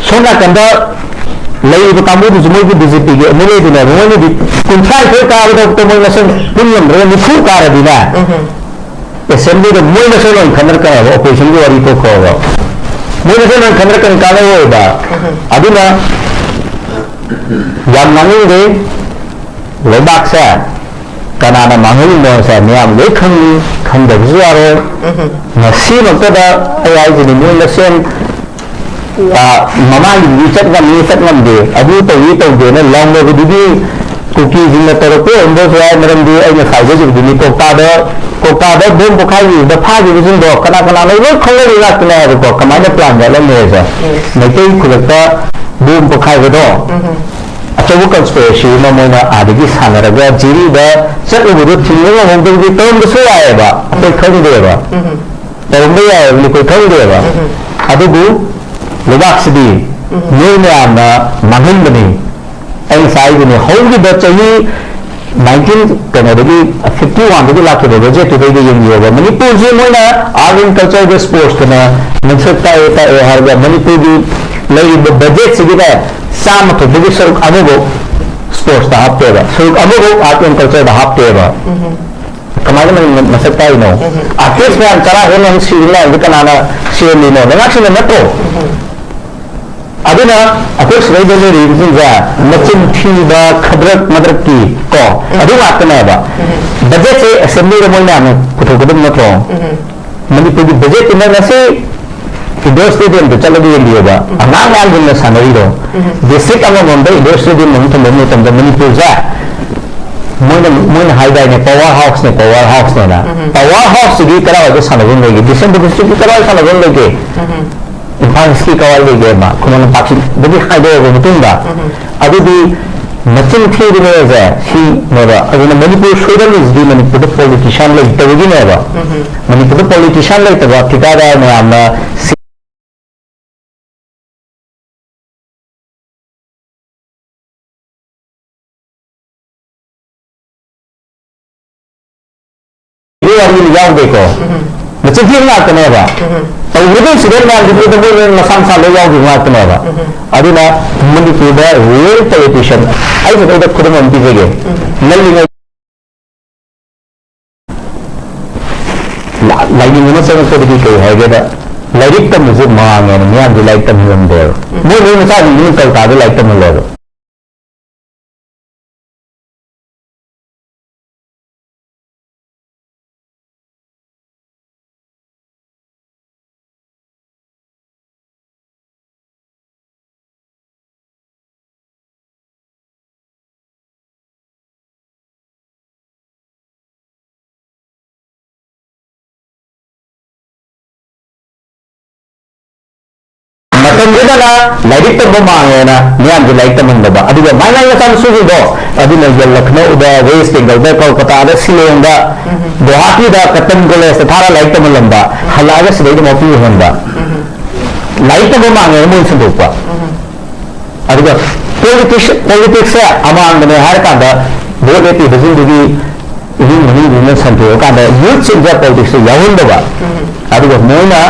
ꯁꯣꯝ ꯅꯥꯀꯟꯗ ꯂꯩꯔꯤꯕ ꯀꯥꯡꯕꯨꯗꯨꯁꯨ ꯃꯣꯏꯒꯤ ꯕꯤ ꯖꯦ ꯄꯤꯒꯤ ꯑꯦꯝ ꯑꯦꯜ ꯑꯦꯗꯨꯅꯦꯕ꯫ ꯃꯣꯏꯅꯗꯤ ꯀꯨꯟꯊ꯭ꯔꯥ ꯅꯤꯊꯣꯏ ꯀꯥꯕꯗ ꯃꯣꯏ ꯃꯁꯦꯟ ꯄꯨꯟ ꯉꯝꯗ꯭ꯔꯒ ꯅꯤꯐꯨ ꯀꯥꯔꯗꯤꯅꯦ, ꯑꯦꯁꯦꯝꯕ꯭ꯂꯤꯗ ꯃꯣꯏ ꯃꯁꯦꯟ ꯑꯣꯏꯅ ꯈꯟꯅꯔꯛꯀꯅꯦꯕ, ꯑꯣꯄꯣꯖꯤꯁꯟꯒꯤ ꯋꯥꯔꯤ ꯇꯣꯛꯈ꯭ꯔꯣꯕ꯫ ꯃꯣꯏ ꯃꯁꯦꯟ ꯑꯣꯏꯅ ꯈꯟꯅꯔꯛꯀꯅꯤ, ꯀꯥꯟꯅꯔꯣꯏꯕ꯫ ꯑꯗꯨꯅ ꯌꯥꯝ ꯉꯥꯡꯅꯤꯡꯗꯦ꯫ ꯂꯩꯕꯥꯛꯁꯦ ꯀꯅꯥꯅ ꯃꯥꯡꯍꯜꯂꯤꯅꯣꯁꯦ ꯃꯤꯌꯥꯝ ꯂꯣꯏ ꯈꯪꯉꯤ, ꯈꯪꯗꯕꯁꯨ ꯌꯥꯔꯣꯏ꯫ ꯉꯁꯤꯃꯛꯇꯗ ꯑꯩ ꯍꯥꯏꯁꯤꯅꯤ, ꯃꯣꯏ ꯃꯁꯦꯟ, ꯑ, ꯃꯃꯥꯡꯒꯤꯗꯨꯗꯤ ꯆꯠ ꯉꯝꯃꯤ, ꯆꯠ ꯉꯝꯗꯦ, ꯑꯗꯨ ꯇꯧꯏ, ꯇꯧꯗꯦꯅ ꯂꯥꯎꯅꯕꯗꯨꯗꯤ ꯀꯨꯀꯤꯁꯤꯡꯅ ꯇꯧꯔꯛꯄ ꯑꯣꯏꯔꯝꯕꯁꯨ ꯌꯥꯏ꯫ ꯃꯔꯝꯗꯤ ꯑꯩꯅ ꯉꯁꯥꯏ ꯍꯥꯏꯖꯈꯤꯕꯗꯨꯅꯤ, ꯀꯣꯛꯇꯥꯗ, ꯀꯣꯛꯇꯥꯗ ꯕꯣꯝ ꯄꯣꯈꯥꯏꯈꯤꯕꯗ ꯐꯥꯈꯤꯕꯁꯤꯡꯗꯣ ꯀꯅꯥ ꯀꯅꯥꯅꯣ ꯂꯣꯏ ꯈꯪꯅꯔꯤ ꯉꯥꯛꯇꯅꯦ ꯍꯥꯏꯕꯀꯣ꯫ ꯀꯃꯥꯏꯅ ꯄ꯭ꯂꯥꯟ ꯌꯥꯠꯂꯝꯃꯦꯁꯦ? ꯃꯩꯇꯩ ꯈꯨꯜꯂꯛꯇ ꯕꯣꯝ ꯄꯣꯈꯥꯏꯕꯗꯣ ꯑꯆꯧꯕ ꯀꯟꯁꯄꯤꯔꯦꯁꯤ ꯑꯃ ꯃꯣꯏꯅ ꯑꯥꯗꯒꯤ ꯁꯥꯟꯅꯔꯒ ꯖꯤꯔꯤꯗ ꯆꯠꯂꯨꯕꯗꯣ ꯊꯤꯡꯕ ꯉꯝꯍꯧꯗꯕꯒꯤ ꯇꯧꯔꯝꯕꯁꯨ ꯌꯥꯏꯑꯕ, ꯑꯩꯈꯣꯏ ꯈꯪꯗꯦꯕ꯫ ꯇꯧꯔꯝꯕ ꯌꯥꯏꯑꯕ, ꯑꯩꯈꯣꯏ ꯈꯪꯗꯦꯕ꯫ ꯑꯗꯨꯕꯨ ꯂꯩꯕꯥꯛꯁꯤꯗꯤ ꯅꯣꯏ ꯃꯌꯥꯝꯅ ꯃꯥꯡꯍꯟꯕꯅꯤ꯫ ꯑꯩ ꯉꯁꯥꯏ ꯍꯥꯏꯗꯨꯅꯤ, ꯍꯧꯈꯤꯕ ꯆꯍꯤ ꯅꯥꯏꯟꯇꯤꯟ, ꯀꯩꯅꯣꯗꯒꯤ, ꯐꯤꯐꯇꯤ ꯋꯥꯟꯗꯒꯤ ꯂꯥꯛꯈꯤꯕ ꯕꯖꯦꯠꯇꯨꯗꯩꯗ ꯌꯦꯡꯕꯤꯌꯣꯕ, ꯃꯅꯤꯄꯨꯔꯁꯤ ꯃꯣꯏꯅ art and culture the sports ꯇꯅ ꯃꯁꯛ ꯇꯥꯛꯑꯦ, ꯇꯥꯛꯑꯦ ꯍꯥꯏꯔꯒ ꯃꯅꯤꯄꯨꯔꯒꯤ ꯂꯩꯔꯤꯕ ꯕꯖꯦꯠꯁꯤꯒꯤꯅꯦ ꯆꯥꯝꯃ ꯊꯣꯛꯄꯒꯤ ꯁꯔꯨꯛ ꯑꯃꯐꯥꯎ sports ꯇ ꯍꯥꯞꯇꯦꯕ, ꯁꯔꯨꯛ ꯑꯃꯐꯥꯎ art and culture ꯗ ꯍꯥꯞꯇꯦꯕ꯫ ꯀꯃꯥꯏꯅ ꯃꯅꯤ-, ꯃꯁꯛ ꯇꯥꯛꯏꯅꯣ? Artist ꯃꯌꯥꯝ ꯇꯔꯥ ꯍꯦꯟꯅ ꯁꯤꯔꯤ ꯃꯌꯥꯝꯁꯦ ꯀꯅꯥꯅ ꯁꯦꯝꯃꯤꯅꯣ? ꯂꯩꯉꯥꯛꯁꯤꯅ ꯅꯠꯇ꯭ꯔꯣ? ꯑꯗꯨꯅ ꯑꯩꯈꯣꯏ ꯁꯤꯗꯩꯗ ꯂꯩꯔꯤꯕꯁꯤꯡꯁꯦ ꯃꯆꯤꯟ ꯊꯤꯕ, ꯈꯗ꯭ꯔꯛ ꯃꯗ꯭ꯔꯛꯀꯤ ꯀꯣ, ꯑꯗꯨ ꯉꯥꯛꯇꯅꯦꯕ꯫ ꯕꯖꯦꯠꯁꯦ ꯑꯦꯁꯦꯝꯕ꯭ꯂꯤꯗ ꯃꯣꯏ ꯃꯌꯥꯝꯅ ꯄꯨꯊꯣꯛꯀꯗꯕ ꯅꯠꯇ꯭ꯔꯣ? ꯃꯅꯤꯄꯨꯔꯒꯤ ꯕꯖꯦꯠꯇꯨꯅ ꯉꯁꯤ indoor stadium ꯗ ꯆꯠꯂꯒ ꯌꯦꯡꯕꯤꯌꯣꯕ, ꯑꯉꯥꯡ ꯃꯌꯥꯝꯁꯤꯡꯅ ꯁꯥꯟꯅꯔꯤꯗꯣ꯫ District ꯑꯃꯃꯝꯗ indoor stadium ꯑꯃ ꯊꯝꯕ ꯃꯇꯝꯗ ꯃꯅꯤꯄꯨꯔꯁꯦ ꯃꯣꯏꯅ, ꯃꯣꯏꯅ ꯍꯥꯏꯗꯥꯏꯅꯦ, power house ꯅꯦ, power house ꯅꯦꯅ꯫ Power house ꯁꯤꯗꯤ ꯀꯗꯥꯏꯋꯥꯏꯗ ꯁꯥꯟꯅꯐꯝ ꯂꯩꯒꯦ? ꯕꯤꯁꯦꯝꯄꯨꯔ district ꯀꯤ ꯀꯗꯥꯏ ꯁꯥꯟꯅꯐꯝ ꯂꯩꯒꯦ? ꯏꯝꯐꯥꯜ ꯏꯁꯀꯤ ꯀꯗꯥꯏ ꯂꯩꯒꯦ? ꯃꯥ ꯈꯨꯃꯟ ꯂꯝꯄꯥꯛꯁꯤꯗꯒꯤ ꯍꯥꯏꯗꯣꯛꯑꯕ ꯃꯇꯨꯡꯗ, ꯑꯗꯨꯗꯤ ꯃꯆꯤꯟ ꯊꯤꯔꯤꯅꯦꯁꯦ ꯁꯤꯅꯦꯕ꯫ ꯑꯗꯨꯅ ꯃꯅꯤꯄꯨꯔ ꯁꯣꯏꯔꯝꯃꯤꯁꯤꯗꯤ ꯃꯅꯤꯄꯨꯔꯗ politician ꯂꯩꯇꯕꯒꯤꯅꯦꯕ꯫ ꯃꯅꯤꯄꯨꯔꯗ politician ꯂꯩꯇꯕ, ꯊꯤꯀꯥꯗꯥꯔ ꯃꯌꯥꯝꯅ ꯁꯤ-, ꯋꯥꯔꯤ ꯌꯥꯎꯗꯦꯀꯣ꯫ ꯃꯆꯤꯟ ꯊꯤꯕ ꯉꯥꯛꯇꯅꯦꯕ꯫ ꯇꯧꯒꯗꯧ ꯁꯤꯗ ꯃꯌꯥꯝꯁꯤꯗꯤ ꯑꯗꯨꯝ ꯃꯣꯏ ꯃꯁꯥ ꯃꯁꯥ ꯂꯣꯏ ꯌꯥꯎꯈꯤꯕ ꯉꯥꯛꯇꯅꯦꯕ꯫ ꯑꯗꯨꯅ ꯃꯅꯤꯄꯨꯔꯗ real politician, ꯑꯩ ꯁꯤꯗꯩꯗ ꯈꯨꯗꯝ ꯑꯃ ꯄꯤꯖꯒꯦ꯫ ꯉꯜꯂꯤꯉꯩ ꯂꯥ-, ꯂꯥꯏꯅꯤꯡ ꯑꯃ ꯆꯪꯉꯛꯄꯗꯗꯤ ꯀꯩ ꯍꯥꯏꯒꯦꯗ, ꯂꯥꯏꯔꯤꯛ ꯇꯝꯕꯁꯦ ꯃꯥꯡꯉꯦꯅ ꯃꯤꯌꯥꯝꯁꯦ ꯂꯥꯏꯔꯤꯛ ꯇꯝꯍꯜꯂꯝꯗꯦꯕ꯫ ꯃꯣꯏ ꯃꯣꯏ ꯃꯆꯥꯁꯤꯡꯁꯤꯅ ꯀꯜꯀꯥꯗ ꯂꯥꯏꯔꯤꯛ ꯇꯝꯍꯜꯂꯦꯕ꯫ ꯂꯥꯏꯔꯤꯛ ꯇꯝꯕ ꯃꯥꯡꯉꯦꯅ ꯃꯤꯌꯥꯝꯁꯦ ꯂꯥꯏꯔꯤꯛ ꯇꯝꯍꯟꯗꯕ, ꯑꯗꯨꯒ ꯃꯥꯏ ꯃꯥꯏ ꯃꯆꯥ ꯃꯁꯨꯁꯤꯡꯗꯣ, ꯑꯗꯨꯅ ꯂꯈꯅꯧꯗ, ꯋꯦꯁ ꯕꯦꯡꯒꯜꯗ, ꯀꯣꯜꯀꯇꯥꯗ, ꯁꯤꯂꯣꯡꯗ, ꯒꯨꯋꯥꯍꯥꯇꯤꯗ, ꯀꯇꯟ ꯀꯣꯂꯦꯖꯇ ꯊꯥꯔ ꯂꯥꯏꯔꯤꯛ ꯇꯝꯍꯜꯂꯝꯕ, ꯍꯜꯂꯛꯑꯒ ꯁꯤꯗꯩꯗ ꯃꯄꯨ ꯑꯣꯏꯍꯟꯕ, ꯂꯥꯏꯔꯤꯛ ꯇꯝꯕ ꯃꯥꯡꯉꯦꯅ ꯃꯣꯏꯅ ꯁꯟꯗꯣꯛꯄ꯫ ꯑꯗꯨꯒ ꯄꯣꯂꯤꯇꯤꯛꯁ ꯄꯣꯂꯤꯇꯤꯛꯁꯁꯦ ꯑꯃꯥꯡꯕꯅꯦ ꯍꯥꯏꯔꯀꯥꯟꯗ, ꯚꯣꯠ ꯂꯦꯞꯄꯤꯕꯁꯤꯡꯗꯨꯒꯤ ꯏꯃꯨꯡ ꯃꯅꯨꯡꯗꯨꯅ ꯁꯟꯗꯣꯛꯑꯀꯥꯟꯗ ꯌꯨꯠꯁꯤꯡꯗ ꯄꯣꯂꯤꯇꯤꯛꯁꯇ ꯌꯥꯎꯍꯟꯗꯕ, ꯑꯗꯨꯒ ꯃꯣꯏꯅ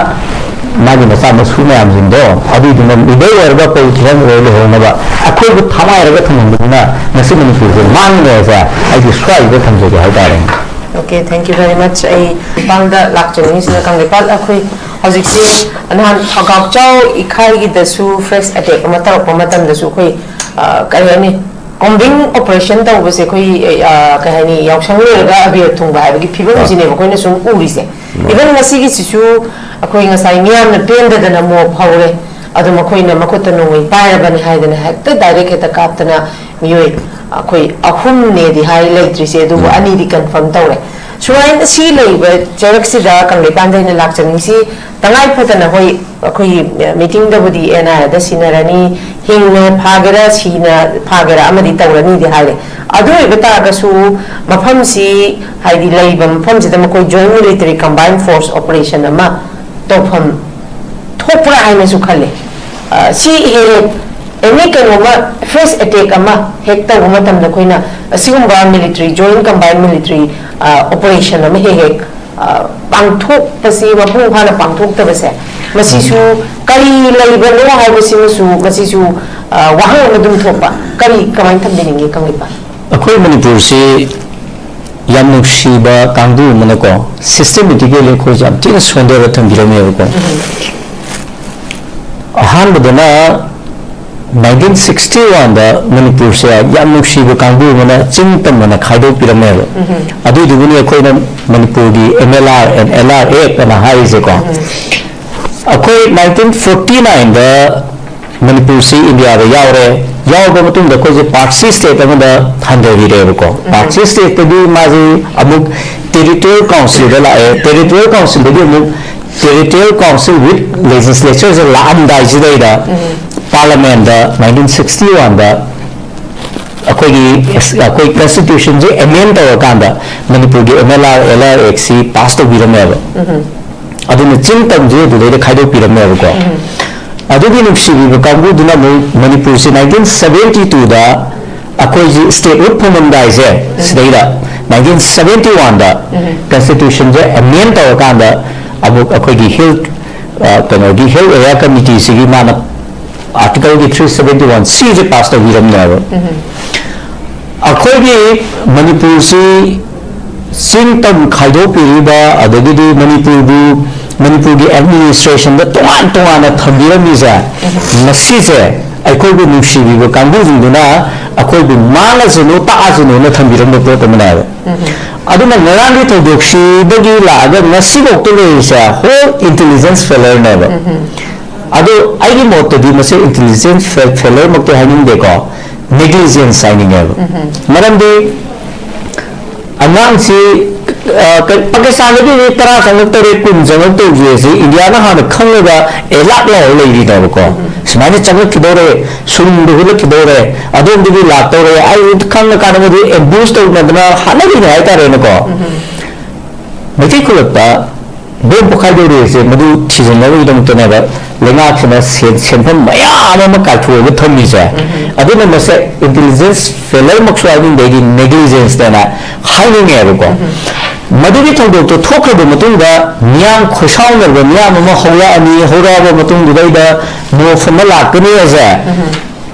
ꯃꯥꯒꯤ ꯃꯆꯥ ꯃꯁꯨ ꯃꯌꯥꯝꯁꯤꯡꯗꯣ ꯑꯗꯨꯏꯗꯨꯅ ꯂꯤꯗꯔ ꯑꯣꯏꯔꯒ ꯄꯣꯂꯤꯇꯤꯁꯤꯌꯥꯟ ꯑꯣꯏꯔ ꯂꯩꯍꯧꯅꯕ ꯑꯩꯈꯣꯏꯕꯨ ꯊꯃꯥꯏꯔꯒ ꯊꯝꯍꯟꯕꯗꯨꯅ ꯉꯁꯤ ꯃꯅꯤꯄꯨꯔꯁꯦ ꯃꯥꯡꯉꯦꯁꯦ ꯑꯩꯗꯤ ꯁ꯭ꯋꯥꯏꯁꯤꯗ ꯊꯝꯖꯒꯦ ꯍꯥꯏꯇꯥꯔꯦ꯫ Okay, thank you very much. ꯑꯩ ꯃꯄꯥꯟꯗ ꯂꯥꯛꯆꯅꯤꯡꯉꯤꯁꯤꯅ ꯀꯪꯂꯩꯄꯥꯛ ꯑꯩꯈꯣꯏ ꯍꯧꯖꯤꯛꯁꯤ ꯅꯍꯥꯟ ꯊꯒꯥꯛꯆꯥꯎ ꯏꯈꯥꯏꯒꯤꯗꯁꯨ ꯐ꯭ꯔꯦꯁ ꯑꯦꯇꯦꯛ ꯑꯃ ꯇꯧꯔꯛꯄ ꯃꯇꯝꯗꯁꯨ ꯑꯩꯈꯣꯏ ꯑ, ꯀꯔꯤ ꯍꯥꯏꯅꯤ, ꯀꯣꯝꯕꯤꯡ ꯑꯣꯄꯔꯦꯁꯟ ꯇꯧꯕꯁꯦ ꯑꯩꯈꯣꯏ ꯑ, ꯀꯩ ꯍꯥꯏꯅꯤ, ꯌꯥꯎꯁꯪ ꯂꯣꯏꯔꯒ ꯑꯕꯦꯔ ꯊꯨꯡꯕ ꯍꯥꯏꯕꯒꯤ ꯐꯤꯕꯝꯁꯤꯅꯦꯕ ꯑꯩꯈꯣꯏꯅ ꯁꯨꯝ ꯎꯔꯤꯁꯦ꯫ ꯏꯚꯟ ꯉꯁꯤꯒꯤꯁꯤꯁꯨ ꯑꯩꯈꯣꯏ ꯉꯁꯥꯏ ꯃꯤꯌꯥꯝꯅ ꯄꯦꯟꯗꯗꯅ ꯃꯣꯞ ꯍꯧꯔꯦ꯫ ꯑꯗꯨꯝ ꯑꯩꯈꯣꯏꯅ ꯃꯈꯨꯠꯇ ꯅꯣꯡꯃꯩ ꯄꯥꯏꯔꯕꯅꯤ ꯍꯥꯏꯗꯅ ꯍꯦꯛꯇ ꯗꯥꯏꯔꯦꯛ ꯍꯦꯛꯇ ꯀꯥꯞꯇꯅ ꯃꯤꯑꯣꯏ ꯑꯩꯈꯣꯏ ꯑꯍꯨꯝꯅꯦꯗꯤ ꯍꯥꯏ ꯂꯩꯇ꯭ꯔꯤꯁꯦ, ꯑꯗꯨꯕꯨ ꯑꯅꯤꯗꯤ ꯀꯟꯐꯥꯔꯝ ꯇꯧꯔꯦ꯫ ꯁꯨꯃꯥꯏꯅ ꯁꯤ ꯂꯩꯕ ꯆꯔꯛꯁꯤꯗ ꯀꯪꯂꯩꯄꯥꯟꯗ ꯑꯩꯅ ꯂꯥꯛꯆꯅꯤꯡꯁꯤ ꯇꯉꯥꯏ ꯐꯗꯅ ꯍꯣꯏ ꯑꯩꯈꯣꯏꯒꯤ ꯃꯤꯇꯤꯡꯗꯕꯨꯗꯤ ꯑꯦꯟ ꯑꯥꯏ ꯑꯦꯗ ꯁꯤꯟꯅꯔꯅꯤ, ꯍꯤꯡꯅ ꯐꯥꯒꯦꯔꯥ ꯁꯤꯅ ꯐꯥꯒꯦꯔꯥ ꯑꯃꯗꯤ ꯇꯧꯔꯅꯤꯗꯤ ꯍꯥꯏꯔꯦ꯫ ꯑꯗꯨ ꯑꯣꯏꯕ ꯇꯥꯔꯒꯁꯨ ꯃꯐꯝꯁꯤ ꯍꯥꯏꯗꯤ ꯂꯩꯔꯤꯕ ꯃꯐꯝꯁꯤꯗ ꯃꯈꯣꯏ join military combine force operation ꯑꯃ ꯇꯧꯐꯝ ꯊꯣꯛꯄ꯭ꯔꯥ ꯍꯥꯏꯅꯁꯨ ꯈꯜꯂꯦ꯫ ꯑ, ꯁꯤ ꯍꯦꯛ ꯍꯦꯛ ꯑꯦꯅꯤ ꯀꯩꯅꯣꯝꯃ ꯐ꯭ꯔꯦꯁ ꯑꯦꯇꯦꯛ ꯑꯃ ꯍꯦꯛ ꯇꯧꯕ ꯃꯇꯝꯗ ꯑꯩꯈꯣꯏꯅ ꯑꯁꯤꯒꯨꯝꯕ military join combine military operation ꯑꯃ ꯍꯦꯛ ꯍꯦꯛ ꯑ, ꯄꯥꯡꯊꯣꯛꯄꯁꯤ ꯃꯄꯨꯡ ꯐꯥꯅ ꯄꯥꯡꯊꯣꯛꯇꯕꯁꯦ ꯃꯁꯤꯁꯨ ꯀꯔꯤ ꯂꯩꯕꯅꯣ ꯍꯥꯏꯕꯁꯤꯃꯁꯨ ꯃꯁꯤꯁꯨ ꯑ, ꯋꯥꯍꯪ ꯑꯃ ꯑꯗꯨꯝ ꯊꯣꯛꯄ꯫ ꯀꯔꯤ ꯀꯃꯥꯏꯅ ꯊꯝꯕꯤꯅꯤꯡꯉꯤ ꯀꯪꯂꯩꯄꯥꯛ? ꯑꯩꯈꯣꯏ ꯃꯅꯤꯄꯨꯔꯁꯤ ꯌꯥꯝ ꯅꯨꯡꯁꯤꯕ ꯀꯥꯡꯕꯨ ꯑꯃꯅꯀꯣ ꯁꯤꯁꯇꯦꯃꯦꯇꯤꯀꯦꯂꯤ ꯑꯩꯈꯣꯏꯁꯦ ꯌꯥꯝ ꯊꯤꯅ ꯁꯣꯟꯊꯔ ꯊꯝꯕꯤꯔꯝꯃꯦꯕꯀꯣ꯫ ꯑꯍꯥꯟꯕꯗꯅ ꯅꯥꯏꯟꯇꯤꯟ ꯁꯤꯛꯁꯇꯤ ꯋꯥꯟꯗ ꯃꯅꯤꯄꯨꯔꯁꯦ ꯌꯥꯝ ꯅꯨꯡꯁꯤꯕ ꯀꯥꯡꯕꯨ ꯑꯃꯅ ꯆꯤꯡ ꯇꯝ ꯑꯅ ꯈꯥꯏꯗꯣꯛꯄꯤꯔꯝꯃꯦꯕ꯫ ꯑꯗꯨꯏꯗꯨꯒꯤꯅꯤ ꯑꯩꯈꯣꯏꯅ ꯃꯅꯤꯄꯨꯔꯒꯤ M L R N L R F ꯑꯅ ꯍꯥꯏꯔꯤꯁꯦꯀꯣ꯫ ꯑꯩꯈꯣꯏ ꯅꯥꯏꯟꯇꯤꯟ ꯐꯣꯔꯇꯤ ꯅꯥꯏꯟꯗ ꯃꯅꯤꯄꯨꯔꯁꯤ ꯏꯟꯗꯤꯌꯥꯗ ꯌꯥꯎꯔꯦ꯫ ꯌꯥꯎꯔꯕ ꯃꯇꯨꯡꯗ ꯑꯩꯈꯣꯏꯁꯦ ꯄꯥꯔꯁꯤ ꯁ꯭ꯇꯦꯠ ꯑꯃꯗ ꯍꯟꯊꯕꯤꯔꯦꯕꯀꯣ꯫ ꯄꯥꯔꯁꯤ ꯁ꯭ꯇꯦꯠꯇꯒꯤ ꯃꯥꯁꯤ ꯑꯃꯨꯛ ꯇꯦꯔꯤꯇꯣꯔꯤꯌꯦꯜ ꯀꯥꯎꯟꯁꯤꯜꯗ ꯂꯥꯛꯑꯦ꯫ ꯇꯦꯔꯤꯇꯣꯔꯤꯌꯦꯜ ꯀꯥꯎꯟꯁꯤꯜꯗꯒꯤ ꯑꯃꯨꯛ Territorial Council with Legislature say ꯂꯥꯛꯑꯝꯗꯥꯏꯁꯤꯗꯩꯗ Parliament the nineteen sixty one ꯗ ꯑꯩꯈꯣꯏꯒꯤ ꯑꯩꯈꯣꯏ Constitution ꯁꯦ amend ꯇꯧꯔꯀꯥꯟꯗ ꯃꯅꯤꯄꯨꯔꯒꯤ M L R L R Act ꯁꯤ pass ꯇꯧꯕꯤꯔꯝꯃꯦꯕ꯫ ꯑꯗꯨꯅ ꯆꯤꯡ ꯇꯝꯁꯦ ꯑꯗꯨꯗꯩꯗ ꯈꯥꯏꯗꯣꯛꯄꯤꯔꯝꯃꯦꯕꯀꯣ꯫ ꯑꯗꯨꯒꯤ ꯅꯨꯡꯁꯤꯕꯤꯕ ꯀꯥꯡꯕꯨꯗꯨꯅ ꯑꯃꯨꯛ ꯃꯅꯤꯄꯨꯔꯁꯤ nineteen seventy two ꯗ ꯑꯩꯈꯣꯏꯁꯤ statehood ꯐꯪꯉꯝꯗꯥꯏꯁꯦ ꯁꯤꯗꯩꯗ nineteen seventy one ꯗ Constitution ꯁꯦ amend ꯇꯧꯔꯀꯥꯟꯗ ꯑꯃꯨꯛ ꯑꯩꯈꯣꯏꯒꯤ Hill, ꯑ, ꯀꯩꯅꯣꯒꯤ Hill Area Committee ꯁꯤꯒꯤ ꯃꯥꯅ Article ꯒꯤ three seventy one C ꯁꯦ pass ꯇꯧꯕꯤꯔꯝꯃꯦꯕ꯫ ꯑꯩꯈꯣꯏꯒꯤ ꯃꯅꯤꯄꯨꯔꯁꯤ ꯆꯤꯡ ꯇꯝ ꯈꯥꯏꯗꯣꯛꯄꯤꯔꯤꯕ, ꯑꯗꯒꯤꯗꯤ ꯃꯅꯤꯄꯨꯔꯕꯨ, ꯃꯅꯤꯄꯨꯔꯒꯤ administration ꯗ ꯇꯣꯉꯥꯟ ꯇꯣꯉꯥꯟꯅ ꯊꯝꯕꯤꯔꯝꯃꯤꯁꯦ, ꯃꯁꯤꯁꯦ ꯑꯩꯈꯣꯏꯕꯨ ꯅꯨꯡꯁꯤꯕꯤꯕ ꯀꯥꯡꯕꯨꯁꯤꯡꯗꯨꯅ ꯑꯩꯈꯣꯏꯕꯨ ꯃꯥꯡꯉꯁꯅꯨ, ꯇꯥꯛꯑꯁꯅꯨꯅ ꯊꯝꯕꯤꯔꯝꯕ ꯄꯣꯠ ꯑꯃꯅꯦꯕ꯫ ꯑꯗꯨꯅ ꯉꯔꯥꯡꯒꯤ ꯊꯧꯗꯣꯛꯁꯤꯗꯒꯤ ꯂꯥꯛꯑꯒ ꯉꯁꯤꯐꯥꯎꯗ ꯂꯩꯔꯤꯁꯦ whole intelligence failure ꯅꯦꯕ꯫ ꯑꯗꯣ ꯑꯩꯒꯤ ꯃꯣꯠꯇꯗꯤ ꯃꯁꯤ intelligence fail-, failure ꯃꯛꯇꯤ ꯍꯥꯏꯅꯤꯡꯗꯦꯀꯣ, negligence ꯍꯥꯏꯅꯤꯡꯉꯦꯕ꯫ ꯃꯔꯝꯗꯤ ꯑꯉꯥꯡꯁꯤ, ꯑ, ꯀ-, ꯄꯥꯀꯤꯁꯇꯥꯟꯗꯒꯤ ꯃꯤ ꯇꯔꯥ ꯆꯪꯉꯛꯇꯔꯦ, ꯀꯨꯟ ꯆꯪꯉꯛꯇꯧꯁꯦ ꯁꯤ ꯏꯟꯗꯤꯌꯥꯅ ꯍꯥꯟꯅ ꯈꯪꯉꯒ alert ꯂꯥꯎꯔ ꯂꯩꯔꯤꯅꯦꯕꯀꯣ꯫ ꯁꯨꯃꯥꯏꯅ ꯆꯪꯉꯛꯈꯤꯗꯧꯔꯦ, ꯁꯨꯔꯨꯡꯗ ꯍꯨꯠꯂꯛꯈꯤꯗꯧꯔꯦ, ꯑꯗꯣꯝꯗꯒꯤ ꯂꯥꯛꯇꯧꯔꯦ, ꯑꯩ ꯈꯪꯉꯀꯥꯟꯗ ꯃꯗꯨ ambush ꯇꯧꯅꯗꯅ ꯍꯥꯠꯅꯔꯤꯅꯦ ꯍꯥꯏꯇꯥꯔꯦꯅꯦꯀꯣ꯫ ꯃꯩꯇꯩ ꯈꯨꯜꯂꯛꯇ ꯕꯣꯝ ꯄꯣꯈꯥꯏꯗꯧꯔꯤꯁꯦ ꯃꯗꯨ ꯊꯤꯖꯤꯟꯅꯕꯒꯤꯗꯃꯛꯇꯅꯦꯕ ꯂꯩꯉꯥꯛꯁꯤꯅ ꯁꯦꯟ-, ꯁꯦꯟꯐꯝ ꯃꯌꯥꯝ ꯑꯃ ꯀꯥꯏꯊꯣꯛꯑꯒ ꯊꯝꯃꯤꯁꯦ꯫ ꯑꯗꯨꯅ ꯃꯁꯦ intelligence failure ꯃꯛꯁꯨ ꯍꯥꯏꯅꯤꯡꯗꯦ, ꯑꯩꯗꯤ negligence ꯅꯦꯅ ꯍꯥꯏꯅꯤꯡꯉꯦꯕꯀꯣ꯫ ꯃꯗꯨꯒꯤ ꯊꯧꯗꯣꯛꯇꯣ ꯊꯣꯛꯈ꯭ꯔꯕ ꯃꯇꯨꯡꯗ ꯃꯤꯌꯥꯝ ꯈꯣꯏꯁꯥꯎꯅꯕ ꯃꯤꯌꯥꯝ ꯑꯃ ꯍꯧꯔꯛꯑꯅꯤ, ꯍꯧꯔꯛꯑꯕ ꯃꯇꯨꯡꯗꯨꯗꯩꯗ ꯃꯣꯞ ꯑꯃ ꯂꯥꯛꯀꯅꯤ ꯍꯥꯏꯁꯦ꯫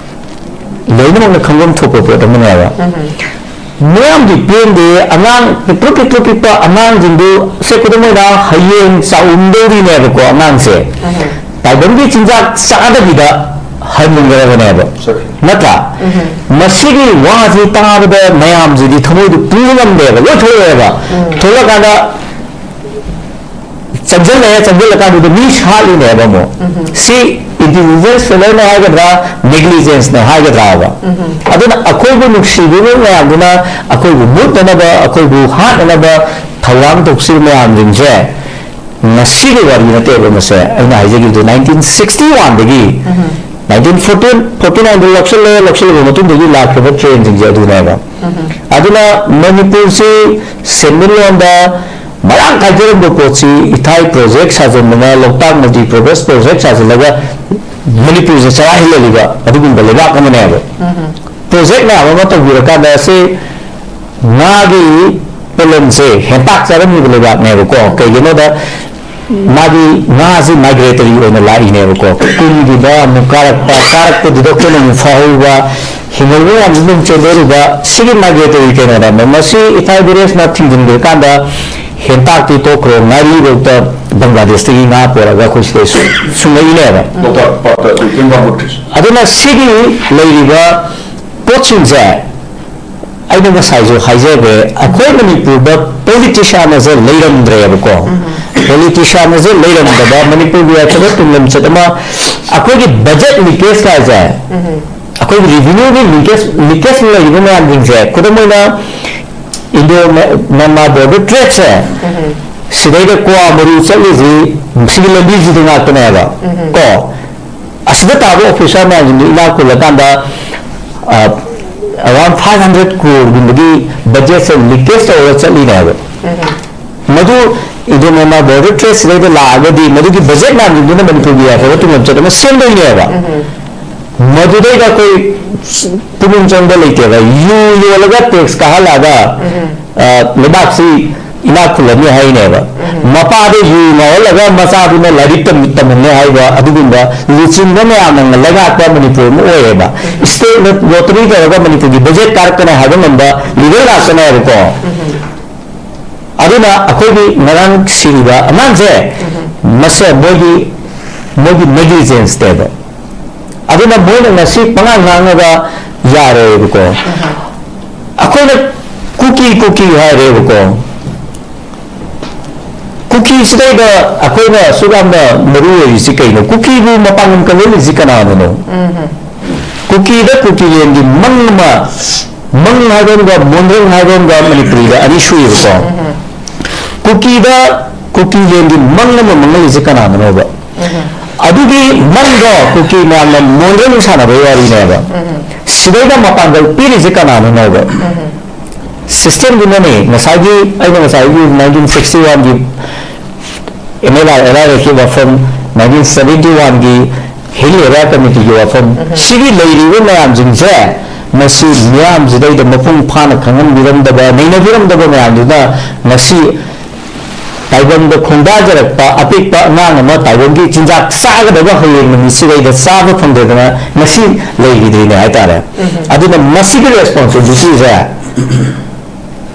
ꯂꯣꯏꯅꯃꯛꯅ ꯈꯪꯐꯝ ꯊꯣꯛꯄ ꯄꯣꯠ ꯑꯃꯅꯦꯕ꯫ ꯃꯌꯥꯝꯗꯤ ꯄꯦꯟꯗꯦ, ꯑꯉꯥꯡ ꯄꯤꯛꯇ꯭ꯔꯨ ꯄꯤꯛꯇ꯭ꯔꯨ ꯄꯤꯛꯄ ꯑꯉꯥꯡꯁꯤꯡꯗꯨ, ꯁꯦ, ꯈꯨꯗꯝ ꯑꯣꯏꯅ ꯍꯌꯦꯡ ꯆꯥꯛꯎꯝꯗꯧꯔꯤꯅꯦꯕꯀꯣ ꯑꯉꯥꯡꯁꯦ꯫ ꯇꯥꯏꯕꯪꯒꯤ ꯆꯤꯟꯖꯥꯛ ꯆꯥꯗꯕꯤꯗ ꯍꯟꯈ꯭ꯔꯕꯅꯦꯕ꯫ ꯅꯠꯇ꯭ꯔꯥ? ꯃꯁꯤꯒꯤ ꯋꯥꯁꯤ ꯇꯥꯕꯗ ꯃꯌꯥꯝꯁꯤꯗꯤ ꯊꯃꯣꯏꯗꯨ ꯄꯨꯕ ꯉꯝꯗꯦꯕ, ꯂꯣꯏ ꯊꯣꯛꯂꯛꯑꯦꯕ꯫ ꯊꯣꯛꯂꯛꯀꯥꯟꯗ ꯆꯪꯁꯤꯜꯂꯛꯑꯦ, ꯆꯪꯁꯤꯜꯂꯀꯥꯟꯗꯨꯗ ꯃꯤ ꯁꯥꯠꯂꯤꯅꯦꯕ ꯑꯃꯨꯛ꯫ ꯁꯤ intelligence failure ꯅꯦ ꯍꯥꯏꯒꯗ꯭ꯔꯥ, negligence ꯅꯦ ꯍꯥꯏꯒꯗ꯭ꯔꯥꯕ? ꯑꯗꯨꯅ ꯑꯩꯈꯣꯏꯕꯨ ꯅꯨꯡꯁꯤꯕꯤꯕ ꯃꯌꯥꯝꯗꯨꯅ ꯑꯩꯈꯣꯏꯕꯨ ꯃꯨꯠꯅꯅꯕ, ꯑꯩꯈꯣꯏꯕꯨ ꯍꯥꯠꯅꯅꯕ ꯊꯧꯔꯥꯡ ꯇꯧꯁꯤꯕ ꯃꯌꯥꯝꯁꯤꯡꯁꯦ ꯉꯁꯤꯒꯤ ꯋꯥꯔꯤ ꯅꯠꯇꯦꯕ ꯃꯁꯦ꯫ ꯑꯩꯅ ꯍꯥꯏꯖꯈꯤꯕꯗꯨ ꯅꯥꯏꯟꯇꯤꯟ ꯁꯤꯛꯁꯇꯤ ꯋꯥꯟꯗꯒꯤ, ꯅꯥꯏꯟꯇꯤꯟ ꯐꯣꯔꯇꯤ ꯐꯣꯔꯇꯤ ꯅꯥꯏꯟꯗ ꯂꯧꯁꯤꯜꯂꯦ, ꯂꯧꯁꯤꯜꯂꯕ ꯃꯇꯨꯡꯗꯒꯤ ꯂꯥꯛꯈꯤꯕ ꯇ꯭ꯔꯦꯟꯁꯤꯡꯁꯦ ꯑꯗꯨꯅꯦꯕ꯫ ꯑꯗꯨꯅ ꯃꯅꯤꯄꯨꯔꯁꯤ ꯁꯦꯟꯃꯤꯠꯂꯣꯟꯗ ꯃꯔꯥꯡ ꯀꯥꯏꯖꯔꯝꯕ ꯄꯣꯠꯁꯤ ꯏꯊꯥꯏ ꯄ꯭ꯔꯣꯖꯦꯛ ꯁꯥꯖꯟꯗꯅ, ꯂꯣꯛꯇꯥꯛ ꯃꯜꯇꯤ ꯄꯔꯄꯁ ꯄ꯭ꯔꯣꯖꯦꯛ ꯁꯥꯖꯜꯂꯒ ꯃꯅꯤꯄꯨꯔꯁꯦ ꯆꯔꯥ ꯍꯦꯜꯍꯜꯂꯤꯕ ꯑꯗꯨꯒꯨꯝꯕ ꯂꯩꯕꯥꯛ ꯑꯃꯅꯦꯕ꯫ ꯄ꯭ꯔꯣꯖꯦꯛ ꯃꯌꯥꯝ ꯑꯃ ꯇꯧꯕꯤꯔꯀꯥꯟꯗ ꯁꯤ ꯉꯥꯒꯤ ꯄꯣꯂꯟꯁꯦ ꯍꯦꯟꯇꯥꯛ ꯆꯥꯔꯝꯃꯤꯕ ꯂꯩꯕꯥꯛꯅꯦꯕꯀꯣ꯫ ꯀꯩꯒꯤꯅꯣꯗ ꯃꯥꯒꯤ ꯉꯥꯁꯤ ꯃꯥꯏꯒ꯭ꯔꯦꯇꯔꯤ ꯑꯣꯏꯅ ꯂꯥꯛꯏꯅꯦꯕꯀꯣ꯫ ꯀꯨꯝꯈꯤꯕ ꯑꯃꯨꯛ ꯀꯥꯔꯛꯄ, ꯀꯥꯔꯛꯄꯗꯨꯗ ꯑꯩꯈꯣꯏꯅ ꯑꯃꯨꯛ ꯐꯥꯍꯧꯕ, ꯍꯤꯡꯍꯧꯕ ꯃꯌꯥꯝꯁꯤ ꯑꯗꯨꯝ ꯆꯦꯟꯗꯣꯔꯤꯕ ꯁꯤꯒꯤ ꯃꯥꯏꯒ꯭ꯔꯦꯇꯔꯤ ꯀꯩꯅꯣꯗ ꯃ-, ꯃꯁꯤ ꯏꯊꯥꯏ ꯕꯤꯔꯦꯁꯅ ꯊꯤꯡꯖꯤꯟꯈ꯭ꯔꯀꯥꯟꯗ ꯍꯦꯟꯇꯥꯛꯇꯤ ꯇꯣꯛꯈ꯭ꯔꯣ, ꯉꯥꯔꯤꯐꯧꯗ ꯕꯪꯒ꯭ꯂꯥꯗꯦꯁꯇꯒꯤ ꯉꯥ ꯄꯨꯔꯛꯑꯒ ꯑꯩꯈꯣꯏ ꯁꯤꯗ ꯁꯨ-, ꯁꯨꯡꯉꯛꯏꯅꯦꯕ꯫ ꯗꯣꯛꯇꯔ, ꯄꯥꯛꯇ ꯑꯩꯈꯣꯏ ꯀꯩꯝ ꯉꯥꯡꯉꯛꯇ꯭ꯔꯤꯁꯦ꯫ ꯑꯗꯨꯅ ꯁꯤꯒꯤ ꯂꯩꯔꯤꯕ ꯄꯣꯠꯁꯤꯡꯁꯦ ꯑꯩꯅ ꯉꯁꯥꯏꯁꯨ ꯍꯥꯏꯖꯈ꯭ꯔꯦ, ꯑꯩꯈꯣꯏ ꯃꯅꯤꯄꯨꯔꯗ ꯄꯣꯂꯤꯇꯤꯁꯤꯌꯥꯟ ꯑꯁꯦ ꯂꯩꯔꯝꯗ꯭ꯔꯦꯕꯀꯣ꯫ ꯄꯣꯂꯤꯇꯤꯁꯤꯌꯥꯟ ꯑꯁꯦ ꯂꯩꯔꯝꯗꯕ, ꯃꯅꯤꯄꯨꯔꯒꯤ ꯌꯥꯏꯐꯕ ꯇꯨꯡꯂꯝꯆꯠ ꯑꯃ, ꯑꯩꯈꯣꯏꯒꯤ ꯕꯖꯦꯠ ꯂꯤꯀꯦꯖ ꯀꯥꯏꯁꯦ, ꯑꯩꯈꯣꯏꯒꯤ ꯔꯤꯚꯤꯅ꯭ꯌꯨꯒꯤ ꯂꯤꯀꯦꯖ, ꯂꯤꯀꯦꯖ ꯂꯩꯔꯤꯕ ꯃꯌꯥꯝꯁꯤꯡꯁꯦ, ꯈꯨꯗꯝ ꯑꯣꯏꯅ ꯏꯟꯗꯣ ꯃ꯭ꯌꯥꯟꯃꯥꯔ ꯕꯣꯔꯗꯔ ꯇ꯭ꯔꯦꯠꯁꯦ, ꯁꯤꯗꯩꯗ ꯀ꯭ꯋꯥ ꯃꯔꯨ ꯆꯠꯂꯤꯁꯤ ꯁꯤꯒꯤ ꯂꯝꯕꯤꯁꯤꯗ ꯉꯥꯛꯇꯅꯦꯕ꯫ ꯀꯣ, ꯑꯁꯤꯗ ꯇꯥꯕ ꯑꯣꯐꯤꯁꯥꯔ ꯃꯌꯥꯝꯁꯤꯡꯗꯨ ꯏꯅꯥꯛ ꯈꯨꯜꯂꯀꯥꯟꯗ, ꯑ, around five hundred crore ꯒꯨꯝꯕꯒꯤ ꯕꯖꯦꯠꯁꯦ ꯂꯤꯀꯦꯖ ꯇꯧꯔꯒ ꯆꯠꯂꯤꯅꯦꯕ꯫ ꯃꯗꯨ ꯏꯟꯗꯣ ꯃ꯭ꯌꯥꯟꯃꯥꯔ ꯕꯣꯔꯗꯔ ꯇ꯭ꯔꯦꯠ ꯁꯤꯗꯩꯗ ꯂꯥꯛꯑꯒꯗꯤ ꯃꯗꯨꯒꯤ ꯕꯖꯦꯠ ꯃꯌꯥꯝꯁꯤꯡꯗꯨꯅ ꯃꯅꯤꯄꯨꯔꯒꯤ ꯌꯥꯏꯐꯕ ꯇꯨꯡꯂꯝꯆꯠ ꯑꯃ ꯁꯦꯝꯗꯣꯏꯅꯦꯕ꯫ ꯃꯗꯨꯗꯩꯗ ꯑꯩꯈꯣꯏ ꯄꯨꯛꯅꯤꯡ ꯆꯪꯕ ꯂꯩꯇꯦꯕ꯫ ꯌꯨ ꯌꯣꯜꯂꯒ ꯇꯦꯛꯁ ꯀꯥꯍꯜꯂꯛꯑꯒ, ꯑ, ꯂꯩꯕꯥꯛꯁꯤ ꯏꯅꯥꯛ ꯈꯨꯜꯂꯅꯤ ꯍꯥꯏꯅꯦꯕ꯫ ꯃꯄꯥꯗ ꯌꯨ ꯉꯥꯎꯍꯜꯂꯒ ꯃꯆꯥꯗꯨꯅ ꯂꯥꯏꯔꯤꯛ ꯇꯝ-, ꯇꯝꯍꯟꯅꯤ ꯍꯥꯏꯕ ꯑꯗꯨꯒꯨꯝꯕ ꯂꯨꯆꯤꯡꯕ ꯃꯌꯥꯝꯅ ꯂꯩꯉꯥꯛꯄ ꯃꯅꯤꯄꯨꯔ ꯑꯃ ꯑꯣꯏꯌꯦꯕ꯫ ꯁ꯭ꯇꯦꯠ ꯂꯣ-, ꯂꯣꯇꯔꯤ ꯇꯧꯔꯒ ꯃꯅꯤꯄꯨꯔꯒꯤ ꯕꯖꯦꯠ ꯀꯥꯔꯛꯀꯅꯤ ꯍꯥꯏꯕ ꯉꯝꯕ ꯂꯤꯗꯔ ꯉꯥꯛꯇꯅꯦꯕꯀꯣ꯫ ꯑꯗꯨꯅ ꯑꯩꯈꯣꯏꯒꯤ ꯉꯔꯥꯡ ꯁꯤꯔꯤꯕ ꯑꯉꯥꯡꯁꯦ, ꯃꯁꯦ ꯃꯣꯏꯒꯤ, ꯃꯣꯏꯒꯤ ꯅꯦꯒ꯭ꯂꯤꯖꯦꯟꯁꯅꯦꯕ꯫ ꯑꯗꯨꯅ ꯃꯣꯏꯅ ꯉꯁꯤ ꯄꯉꯥꯡ ꯉꯥꯡꯉꯒ ꯌꯥꯔꯣꯏꯕꯀꯣ꯫ ꯑꯩꯈꯣꯏꯅ ꯀꯨꯀꯤ, ꯀꯨꯀꯤ ꯍꯥꯏꯔꯦꯕꯀꯣ꯫ ꯀꯨꯀꯤꯁꯤꯗꯩꯗ ꯑꯩꯈꯣꯏꯅ ꯑꯁꯨꯛ ꯌꯥꯝꯅ ꯃꯔꯨ ꯑꯣꯏꯔꯤꯁꯤ ꯀꯩꯅꯣ? ꯀꯨꯀꯤꯕꯨ ꯃꯄꯥꯡꯒꯜ ꯀꯜꯍꯜꯂꯤꯁꯤ ꯀꯅꯥꯅꯅꯣ? ꯀꯨꯀꯤꯗ ꯀꯨꯀꯤꯂꯦꯟꯒꯤ ꯃꯪ ꯑꯃ, ꯃꯪ ꯍꯥꯏꯕ ꯑꯃꯒ ꯃꯣꯟꯗ꯭ꯔꯪ ꯍꯥꯏꯕ ꯑꯃꯒ ꯃꯅꯤꯄꯨꯔꯤꯗ ꯑꯅꯤ ꯁꯨꯏꯌꯦꯕꯀꯣ꯫ ꯀꯨꯀꯤꯗ ꯀꯨꯀꯤꯂꯦꯟꯒꯤ ꯃꯪ ꯑꯃ ꯃꯪꯍꯜꯂꯤꯁꯦ ꯀꯅꯥꯅꯅꯣꯕ? ꯑꯗꯨꯒꯤ ꯃꯪꯗꯣ ꯀꯨꯀꯤ ꯃꯌꯥꯝꯅ ꯃꯣꯟꯗ꯭ꯔꯪ ꯁꯥꯟꯅꯕꯒꯤ ꯋꯥꯔꯤꯅꯦꯕ꯫ ꯁꯤꯗꯩꯗ ꯃꯄꯥꯡꯒꯜ ꯄꯤꯔꯤꯁꯦ ꯀꯅꯥꯅꯅꯣꯕ? ꯁꯤꯁꯇꯦꯝꯗꯨꯅꯅꯦ꯫ ꯉꯁꯥꯏꯒꯤ, ꯑꯩꯅ ꯉꯁꯥꯏꯒꯤ ꯅꯥꯏꯟꯇꯤꯟ ꯁꯤꯛꯁꯇꯤ ꯋꯥꯟꯒꯤ ꯑꯦꯝ ꯑꯦꯜ ꯑꯥꯔ ꯑꯦꯜ ꯑꯥꯏ ꯑꯦꯐꯀꯤ ꯋꯥꯐꯝ, ꯅꯥꯏꯟꯇꯤꯟ ꯁꯕꯦꯟꯇꯤ ꯋꯥꯟꯒꯤ ꯍꯤꯜ ꯑꯦꯔꯤꯌꯥ ꯀꯃꯤꯇꯤꯒꯤ ꯋꯥꯐꯝ, ꯁꯤꯒꯤ ꯂꯩꯔꯤꯕ ꯃꯌꯥꯝꯁꯤꯡꯁꯦ, ꯃꯁꯤ ꯃꯤꯌꯥꯝꯁꯤꯗꯩꯗ ꯃꯄꯨꯡ ꯐꯥꯅ ꯈꯪꯍꯟꯕꯤꯔꯝꯗꯕ, ꯅꯩꯅꯕꯤꯔꯝꯗꯕ ꯃꯌꯥꯝꯗꯨꯅ ꯉꯁꯤ ꯇꯥꯏꯕꯪꯗ ꯈꯣꯡꯗꯥꯖꯔꯛꯄ ꯑꯄꯤꯛꯄ ꯑꯉꯥꯡ ꯑꯃ ꯇꯥꯏꯕꯪꯒꯤ ꯆꯤꯟꯖꯥꯛ ꯆꯥꯒꯗꯕ ꯍꯌꯦꯡ ꯅꯨꯃꯤꯠꯁꯤꯗꯩꯗ ꯆꯥꯕ ꯐꯪꯗꯗꯅ ꯉꯁꯤ ꯂꯩꯈꯤꯗ꯭ꯔꯤꯅꯦ ꯍꯥꯏꯇꯥꯔꯦ꯫ ꯑꯗꯨꯅ ꯃꯁꯤꯒꯤ ꯔꯦꯁꯄꯣꯟꯁꯤꯕꯤꯂꯤꯇꯤꯁꯦ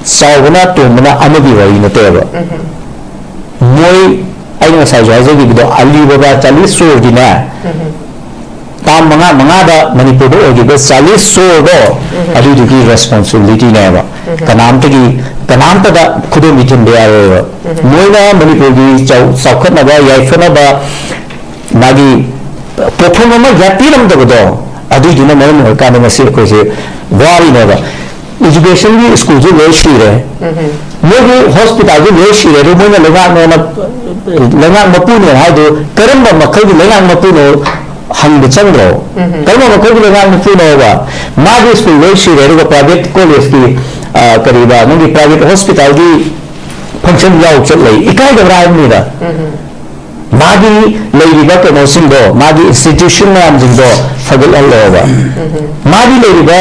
ꯆꯥꯎꯕꯅ ꯇꯣꯝꯕꯅ ꯑꯃꯒꯤ ꯋꯥꯔꯤ ꯅꯠꯇꯦꯕ꯫ ꯃꯣꯏ, ꯑꯩꯅ ꯉꯁꯥꯏꯁꯨ ꯍꯥꯏꯖꯈꯤꯕꯗꯣ, ꯑꯂꯤ ꯕꯕꯥ ꯆꯥꯂꯤꯁ ꯆꯣꯔꯒꯤꯅꯦ, ꯇꯥꯝ ꯃꯉꯥ ꯃꯉꯥꯗ ꯃꯅꯤꯄꯨꯔꯗ ꯑꯣꯏꯈꯤꯕ ꯆꯥꯂꯤꯁ ꯆꯣꯔꯗꯣ, ꯑꯗꯨꯗꯨꯒꯤ ꯔꯦꯁꯄꯣꯟꯁꯤꯕꯤꯂꯤꯇꯤꯅꯦꯕ꯫ ꯀꯅꯥꯝꯇꯒꯤ, ꯀꯅꯥꯝꯇꯗ ꯈꯨꯗꯣꯝꯕꯤ ꯊꯤꯟꯕ ꯌꯥꯔꯣꯏꯕ꯫ ꯃꯣꯏꯅ ꯃꯅꯤꯄꯨꯔꯒꯤ ꯆꯥꯎ-, ꯆꯥꯎꯈꯠꯅꯕ, ꯌꯥꯏꯐꯅꯕ ꯃꯥꯒꯤ ꯄꯣꯠꯐꯝ ꯑꯃ ꯌꯥꯠꯄꯤꯔꯝꯗꯕꯗꯣ, ꯑꯗꯨꯏꯗꯨꯅ ꯃꯔꯝ ꯑꯣꯏꯔꯀꯥꯟꯗ ꯉꯁꯤ ꯑꯩꯈꯣꯏꯁꯦ ꯋꯥꯔꯤꯅꯦꯕ꯫ ꯏꯖꯨꯀꯦꯁꯟꯒꯤ ꯁ꯭ꯀꯨꯜꯁꯨ ꯂꯣꯏ ꯁꯤꯔꯦ, ꯃꯣꯏꯒꯤ ꯍꯣꯁꯄꯤꯇꯥꯜꯁꯨ ꯂꯣꯏ ꯁꯤꯔꯦ꯫ ꯑꯗꯨ ꯃꯣꯏꯅ ꯂꯩꯉꯥꯛꯅꯦꯅ, ꯂꯩꯉꯥꯛ ꯃꯄꯨꯅꯦ ꯍꯥꯏꯗꯣ ꯀꯔꯝꯕ ꯃꯈꯜꯒꯤ ꯂꯩꯉꯥꯛ ꯃꯄꯨꯅꯣ ꯍꯪꯕ ꯆꯪꯗ꯭ꯔꯣ? ꯀꯔꯝꯕ ꯃꯈꯜꯒꯤ ꯂꯩꯉꯥꯛ ꯃꯄꯨꯅꯣꯕ? ꯃꯥꯒꯤ ꯁ꯭ꯀꯨꯜ ꯂꯣꯏ ꯁꯤꯔꯦ, ꯑꯗꯨꯒ ꯄ꯭ꯔꯥꯏꯚꯦꯠ ꯀꯣꯂꯦꯖꯀꯤ, ꯑ, ꯀꯔꯤꯕ, ꯅꯪꯒꯤ ꯄ꯭ꯔꯥꯏꯚꯦꯠ ꯍꯣꯁꯄꯤꯇꯥꯜꯒꯤ ꯐꯪꯁꯟ ꯌꯥꯎ ꯆꯠꯂꯦ, ꯏꯀꯥꯏꯗꯕ꯭ꯔꯥ ꯍꯥꯏꯕꯅꯤꯗ꯫ ꯃꯥꯒꯤ ꯂꯩꯔꯤꯕ ꯀꯩꯅꯣꯁꯤꯡꯗꯣ, ꯃꯥꯒꯤ ꯏꯟꯁꯇꯤꯇ꯭ꯌꯨꯁꯟ ꯃꯌꯥꯝꯁꯤꯡꯗꯣ ꯐꯒꯠꯍꯜꯂꯣꯕ꯫ ꯃꯥꯒꯤ ꯂꯩꯔꯤꯕ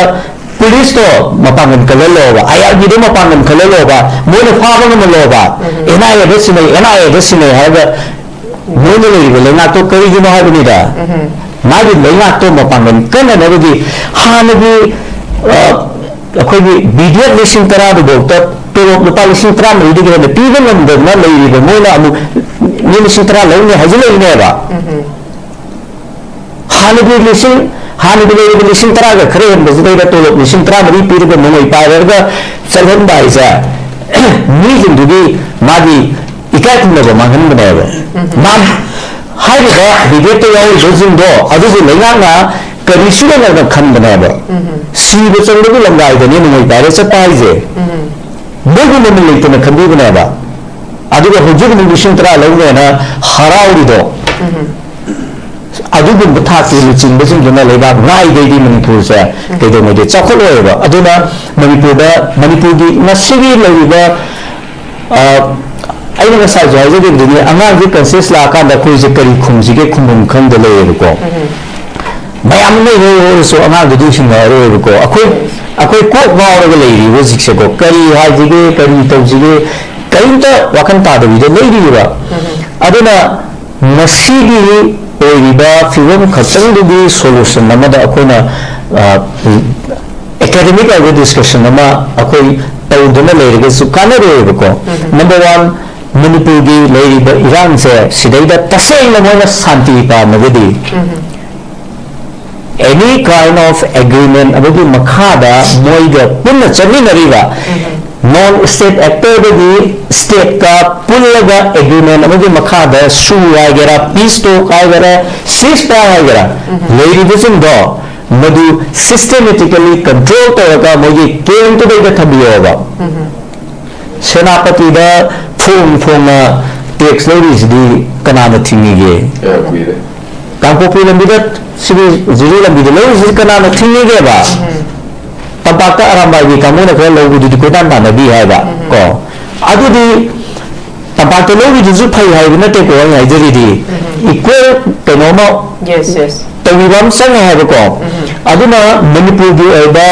ꯄꯨꯂꯤꯁꯇꯣ ꯃꯄꯥꯡꯒꯜ ꯀꯜꯍꯜꯂꯣꯕ, ꯑꯥꯏ ꯑꯥꯔ ꯕꯤꯗꯣ ꯃꯄꯥꯡꯒꯜ ꯀꯜꯍꯜꯂꯣꯕ, ꯃꯣꯏꯅ ꯐꯥꯕ ꯉꯝꯍꯜꯂꯣꯕ꯫ ꯑꯦꯟ ꯑꯥꯏ ꯑꯦꯗ ꯁꯤꯟꯅꯩ, ꯑꯦꯟ ꯑꯥꯏ ꯑꯦꯗ ꯁꯤꯟꯅꯩ ꯍꯥꯏꯔꯒ ꯃꯣꯏꯅ ꯂꯩꯔꯤꯕ ꯂꯩꯉꯥꯛꯇꯣ ꯀꯔꯤꯒꯤꯅꯣ ꯍꯥꯏꯕꯅꯤꯗ꯫ ꯃꯥꯒꯤ ꯂꯩꯉꯥꯛꯇꯣ ꯃꯄꯥꯡꯒꯜ ꯀꯟꯅꯅꯕꯒꯤ ꯍꯥꯟꯅꯒꯤ, ꯑ, ꯑꯩꯈꯣꯏꯒꯤ ꯕꯤ ꯗꯤ ꯑꯦꯐ ꯂꯤꯁꯤꯡ ꯇꯔꯥꯗꯨꯐꯥꯎꯗ ꯇꯣꯂꯣꯞ ꯂꯨꯄꯥ ꯂꯤꯁꯤꯡ ꯇꯔꯥꯃꯔꯤꯗꯒꯤ ꯍꯦꯟꯅ ꯄꯤꯕ ꯉꯝꯗꯗꯅ ꯂꯩꯔꯤꯕ ꯃꯣꯏꯅ ꯑꯃꯨꯛ ꯃꯤ ꯂꯤꯁꯤꯡ ꯇꯔꯥ ꯂꯧꯅꯤ ꯍꯥꯏꯖꯤꯜꯂꯛꯏꯅꯦꯕ꯫ ꯍꯥꯟꯅꯒꯤ ꯂꯤꯁꯤꯡ, ꯍꯥꯟꯅꯒꯤ ꯂꯩꯔꯤꯕ ꯂꯤꯁꯤꯡ ꯇꯔꯥꯒ ꯈꯔ ꯍꯦꯟꯕꯁꯤꯗꯩꯗ ꯇꯣꯂꯣꯞ ꯂꯤꯁꯤꯡ ꯇꯔꯥꯃꯔꯤ ꯄꯤꯔꯒ ꯅꯣꯡꯃꯩ ꯄꯥꯏꯔꯒ ꯆꯠꯍꯟꯕ ꯍꯥꯏꯁꯦ, ꯃꯤꯁꯤꯡꯗꯨꯒꯤ ꯃꯥꯒꯤ ꯏꯀꯥꯏ ꯈꯨꯝꯅꯕ ꯃꯥꯡꯍꯟꯕꯅꯦꯕ꯫ ꯃꯥ-, ꯍꯥꯏꯔꯤꯕ ꯗꯤꯕꯦꯠꯇ ꯌꯥꯎꯔꯤꯕꯁꯤꯡꯗꯣ ꯑꯗꯨꯕꯨ ꯂꯩꯉꯥꯛꯅ ꯀꯔꯤꯁꯨ ꯂꯩꯅꯗꯅ ꯈꯟꯕꯅꯦꯕ꯫ ꯁꯤꯕ ꯆꯪꯕꯒꯤ ꯂꯝꯗꯥꯏꯗꯅꯤ ꯅꯣꯡꯃꯩ ꯄꯥꯏꯔꯒ ꯆꯠꯄ ꯍꯥꯏꯁꯦ꯫ ꯃꯣꯏꯒꯤ ꯃꯃꯜ ꯂꯩꯇꯅ ꯈꯟꯕꯤꯕꯅꯦꯕ꯫ ꯑꯗꯨꯒ ꯍꯧꯖꯤꯛ ꯑꯃꯨꯛ ꯂꯤꯁꯤꯡ ꯇꯔꯥ ꯂꯧꯅꯦꯅ ꯍꯔꯥꯎꯔꯤꯗꯣ, ꯑꯗꯨꯒꯨꯝꯕ ꯊꯥꯛꯀꯤ ꯂꯨꯆꯤꯡꯕꯁꯤꯡꯗꯨꯅ ꯂꯩꯕꯥꯛ ꯉꯥꯏꯗꯩꯗꯤ ꯃꯅꯤꯄꯨꯔꯁꯦ ꯀꯩꯗꯧꯉꯩꯗꯤ ꯆꯥꯎꯈꯠꯂꯣꯏꯕ꯫ ꯑꯗꯨꯅ ꯃꯅꯤꯄꯨꯔꯗ, ꯃꯅꯤꯄꯨꯔꯒꯤ ꯉꯁꯤꯒꯤ ꯂꯩꯔꯤꯕ, ꯑ, ꯑꯩꯅ ꯉꯁꯥꯏꯁꯨ ꯍꯥꯏꯖꯈꯤꯕꯗꯨꯅꯤ, ꯑꯉꯥꯡꯁꯦ ꯀꯟꯁꯤꯌꯁ ꯂꯥꯛꯑꯀꯥꯟꯗ ꯑꯩꯈꯣꯏꯁꯦ ꯀꯔꯤ ꯈꯨꯝꯁꯤꯒꯦ ꯈꯨꯝꯐꯝ ꯈꯪꯗ ꯂꯩꯌꯦꯕꯀꯣ꯫ ꯃꯌꯥꯝ ꯑꯃ ꯂꯩꯔꯦ ꯑꯣꯏꯔꯁꯨ ꯑꯉꯥꯡꯗꯨꯗꯤ ꯁꯤꯡꯅꯔꯣꯏꯕꯀꯣ꯫ ꯑꯩꯈꯣꯏ, ꯑꯩꯈꯣꯏ ꯀꯣꯛ ꯉꯥꯎꯔꯒ ꯂꯩꯔꯤꯕ ꯍꯧꯖꯤꯛꯁꯦꯀꯣ꯫ ꯀꯔꯤ ꯍꯥꯏꯁꯤꯒꯦ, ꯀꯔꯤ ꯇꯧꯁꯤꯒꯦ, ꯀꯔꯤꯝꯇ ꯋꯥꯈꯜ ꯇꯥꯗꯕꯤꯗ ꯂꯩꯔꯤꯕ꯫ ꯑꯗꯨꯅ ꯃꯁꯤꯒꯤ ꯑꯣꯏꯔꯤꯕ ꯐꯤꯕꯝ ꯈꯛꯇꯪꯗꯨꯒꯤ ꯁꯣꯂꯨꯁꯟ ꯑꯃꯗ ꯑꯩꯈꯣꯏꯅ, ꯑ, ꯑꯦꯀꯥꯗꯃꯤꯛ ꯑꯣꯏꯕ ꯗꯤꯁꯀꯁꯟ ꯑꯃ ꯑꯩꯈꯣꯏ ꯇꯧꯗꯨꯅ ꯂꯩꯔꯒꯁꯨ ꯀꯥꯟꯅꯔꯣꯏꯕꯀꯣ꯫ ꯅꯝꯕꯔ ꯋꯥꯟ, ꯃꯅꯤꯄꯨꯔꯒꯤ ꯂꯩꯔꯤꯕ ꯏꯔꯥꯡꯁꯦ ꯁꯤꯗꯩꯗ ꯇꯁꯦꯡꯅ ꯃꯣꯏꯅ ꯁꯥꯟꯇꯤ ꯄꯥꯝꯃꯒꯗꯤ, any kind of agreement ꯑꯃꯒꯤ ꯃꯈꯥꯗ ꯃꯣꯏꯒ ꯄꯨꯟꯅ ꯆꯠꯃꯤꯟꯅꯔꯤꯕ ꯅꯣꯟ ꯁ꯭ꯇꯦꯠ ꯑꯦꯛꯇꯔꯗꯒꯤ ꯁ꯭ꯇꯦꯠꯀ ꯄꯨꯜꯂꯒ ꯑꯦꯒ꯭ꯔꯤꯃꯦꯟ ꯑꯃꯒꯤ ꯃꯈꯥꯗ ꯁꯨ ꯍꯥꯏꯒꯦꯔꯥ, ꯄꯤꯁ ꯇꯣꯛ ꯍꯥꯏꯒꯦꯔꯥ, ꯁꯤꯁ ꯐꯥꯏꯌꯔ ꯍꯥꯏꯒꯦꯔꯥ, ꯂꯩꯔꯤꯕꯁꯤꯡꯗꯣ ꯃꯗꯨ ꯁꯤꯁꯇꯦꯃꯦꯇꯤꯀꯦꯂꯤ ꯀꯟꯇ꯭ꯔꯣꯜ ꯇꯧꯔꯒ ꯃꯣꯏꯒꯤ ꯀꯦꯝꯇꯨꯗꯩꯗ ꯊꯝꯕꯤꯌꯣꯕ꯫ ꯁꯦꯅꯥꯄꯇꯤꯗ ꯐꯣꯡ ꯐꯣꯡꯅ ꯇꯦꯛꯁ ꯂꯧꯔꯤꯁꯤꯗꯤ ꯀꯅꯥꯅ ꯊꯤꯡꯉꯤꯒꯦ? ꯀꯥꯡꯄꯣꯛꯄꯤ ꯂꯝꯕꯤꯗ, ꯁꯤꯒꯤ ꯖꯤꯔꯤ ꯂꯝꯕꯤꯗ ꯂꯧꯔꯤꯁꯤꯗꯤ ꯀꯅꯥꯅ ꯊꯤꯡꯉꯤꯒꯦꯕ? ꯇꯝꯄꯥꯛꯇ ꯑꯔꯥꯝꯕꯥꯏꯒꯤ ꯀꯥꯡꯕꯨꯅ ꯈꯔ ꯂꯧꯕꯗꯨꯗꯤ ꯀꯣꯏꯇꯥꯟ ꯇꯥꯟꯅꯕꯤ ꯍꯥꯏꯕ ꯀꯣ꯫ ꯑꯗꯨꯗꯤ ꯇꯝꯄꯥꯛꯇ ꯂꯧꯔꯤꯗꯨꯁꯨ ꯐꯩ ꯍꯥꯏꯕ ꯅꯠꯇꯦꯀꯣ, ꯑꯩꯅ ꯍꯥꯏꯖꯔꯤꯗꯤ ꯏꯀ꯭ꯋꯦꯜ ꯀꯩꯅꯣꯝꯃ ꯌꯦꯁ ꯌꯦꯁ ꯇꯧꯕꯤꯕ ꯑꯃ ꯆꯪꯉꯦ ꯍꯥꯏꯕꯀꯣ꯫ ꯑꯗꯨꯅ ꯃꯅꯤꯄꯨꯔꯒꯤ ꯑꯣꯏꯕ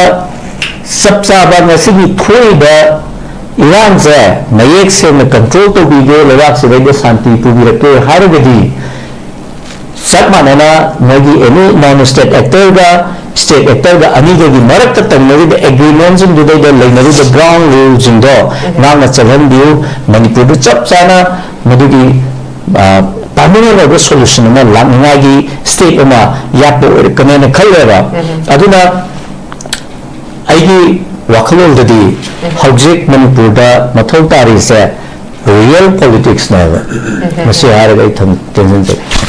ꯆꯞ ꯆꯥꯕ ꯉꯁꯤꯒꯤ ꯊꯣꯛꯏꯕ ꯏꯔꯥꯡꯁꯦ ꯃꯌꯦꯛ ꯁꯦꯡꯅ ꯀꯟꯇ꯭ꯔꯣꯜ ꯇꯧꯕꯤꯒꯦ, ꯂꯩꯕꯥꯛꯁꯤꯗꯩꯗ ꯁꯥꯟꯇꯤ ꯄꯨꯕꯤꯔꯛꯀꯦ ꯍꯥꯏꯔꯒꯗꯤ, ꯆꯞ ꯃꯥꯟꯅꯅ ꯃꯣꯏꯒꯤ ꯑꯦꯅꯤ ꯅꯣꯟ ꯁ꯭ꯇꯦꯠ ꯑꯦꯛꯇꯔꯒ ꯁ꯭ꯇꯦꯠ ꯑꯦꯛꯇꯔꯒ ꯑꯅꯤꯒꯒꯤ ꯃꯔꯛꯇ ꯇꯧꯅꯔꯤꯕ ꯑꯦꯒ꯭ꯔꯤꯃꯦꯟꯁꯤꯡꯗꯨꯗꯩꯗ ꯂꯩꯅꯔꯤꯕ ꯒ꯭ꯔꯥꯎꯟ ꯔꯨꯜꯁꯤꯡꯗꯣ ꯉꯥꯛꯅ ꯆꯠꯍꯟꯕꯤꯌꯨ꯫ ꯃꯅꯤꯄꯨꯔꯗ ꯆꯞ ꯆꯥꯅ ꯃꯗꯨꯒꯤ, ꯑ, ꯄꯥꯔꯃꯤꯅꯦꯟ ꯑꯣꯏꯕ ꯁꯣꯂꯨꯁꯟ ꯑꯃ ꯂꯥꯛꯅꯤꯡꯉꯥꯏꯒꯤ ꯁ꯭ꯇꯦꯞ ꯑꯃ ꯌꯥꯠꯄ ꯑꯣꯏꯔꯛꯀꯅꯦꯅ ꯈꯜꯂꯦꯕ꯫ ꯑꯗꯨꯅ ꯑꯩꯒꯤ ꯋꯥꯈꯜꯂꯣꯟꯗꯗꯤ ꯍꯧꯖꯤꯛ ꯃꯅꯤꯄꯨꯔꯗ ꯃꯊꯧ ꯇꯥꯔꯤꯁꯦ ꯔꯤꯌꯦꯜ ꯄꯣꯂꯤꯇꯤꯛꯁꯅꯦꯕ꯫ ꯃꯁꯤ ꯍꯥꯏꯔꯒ ꯑꯩ ꯊꯝ-, ꯇꯦꯟꯁꯤꯟꯖꯒꯦ꯫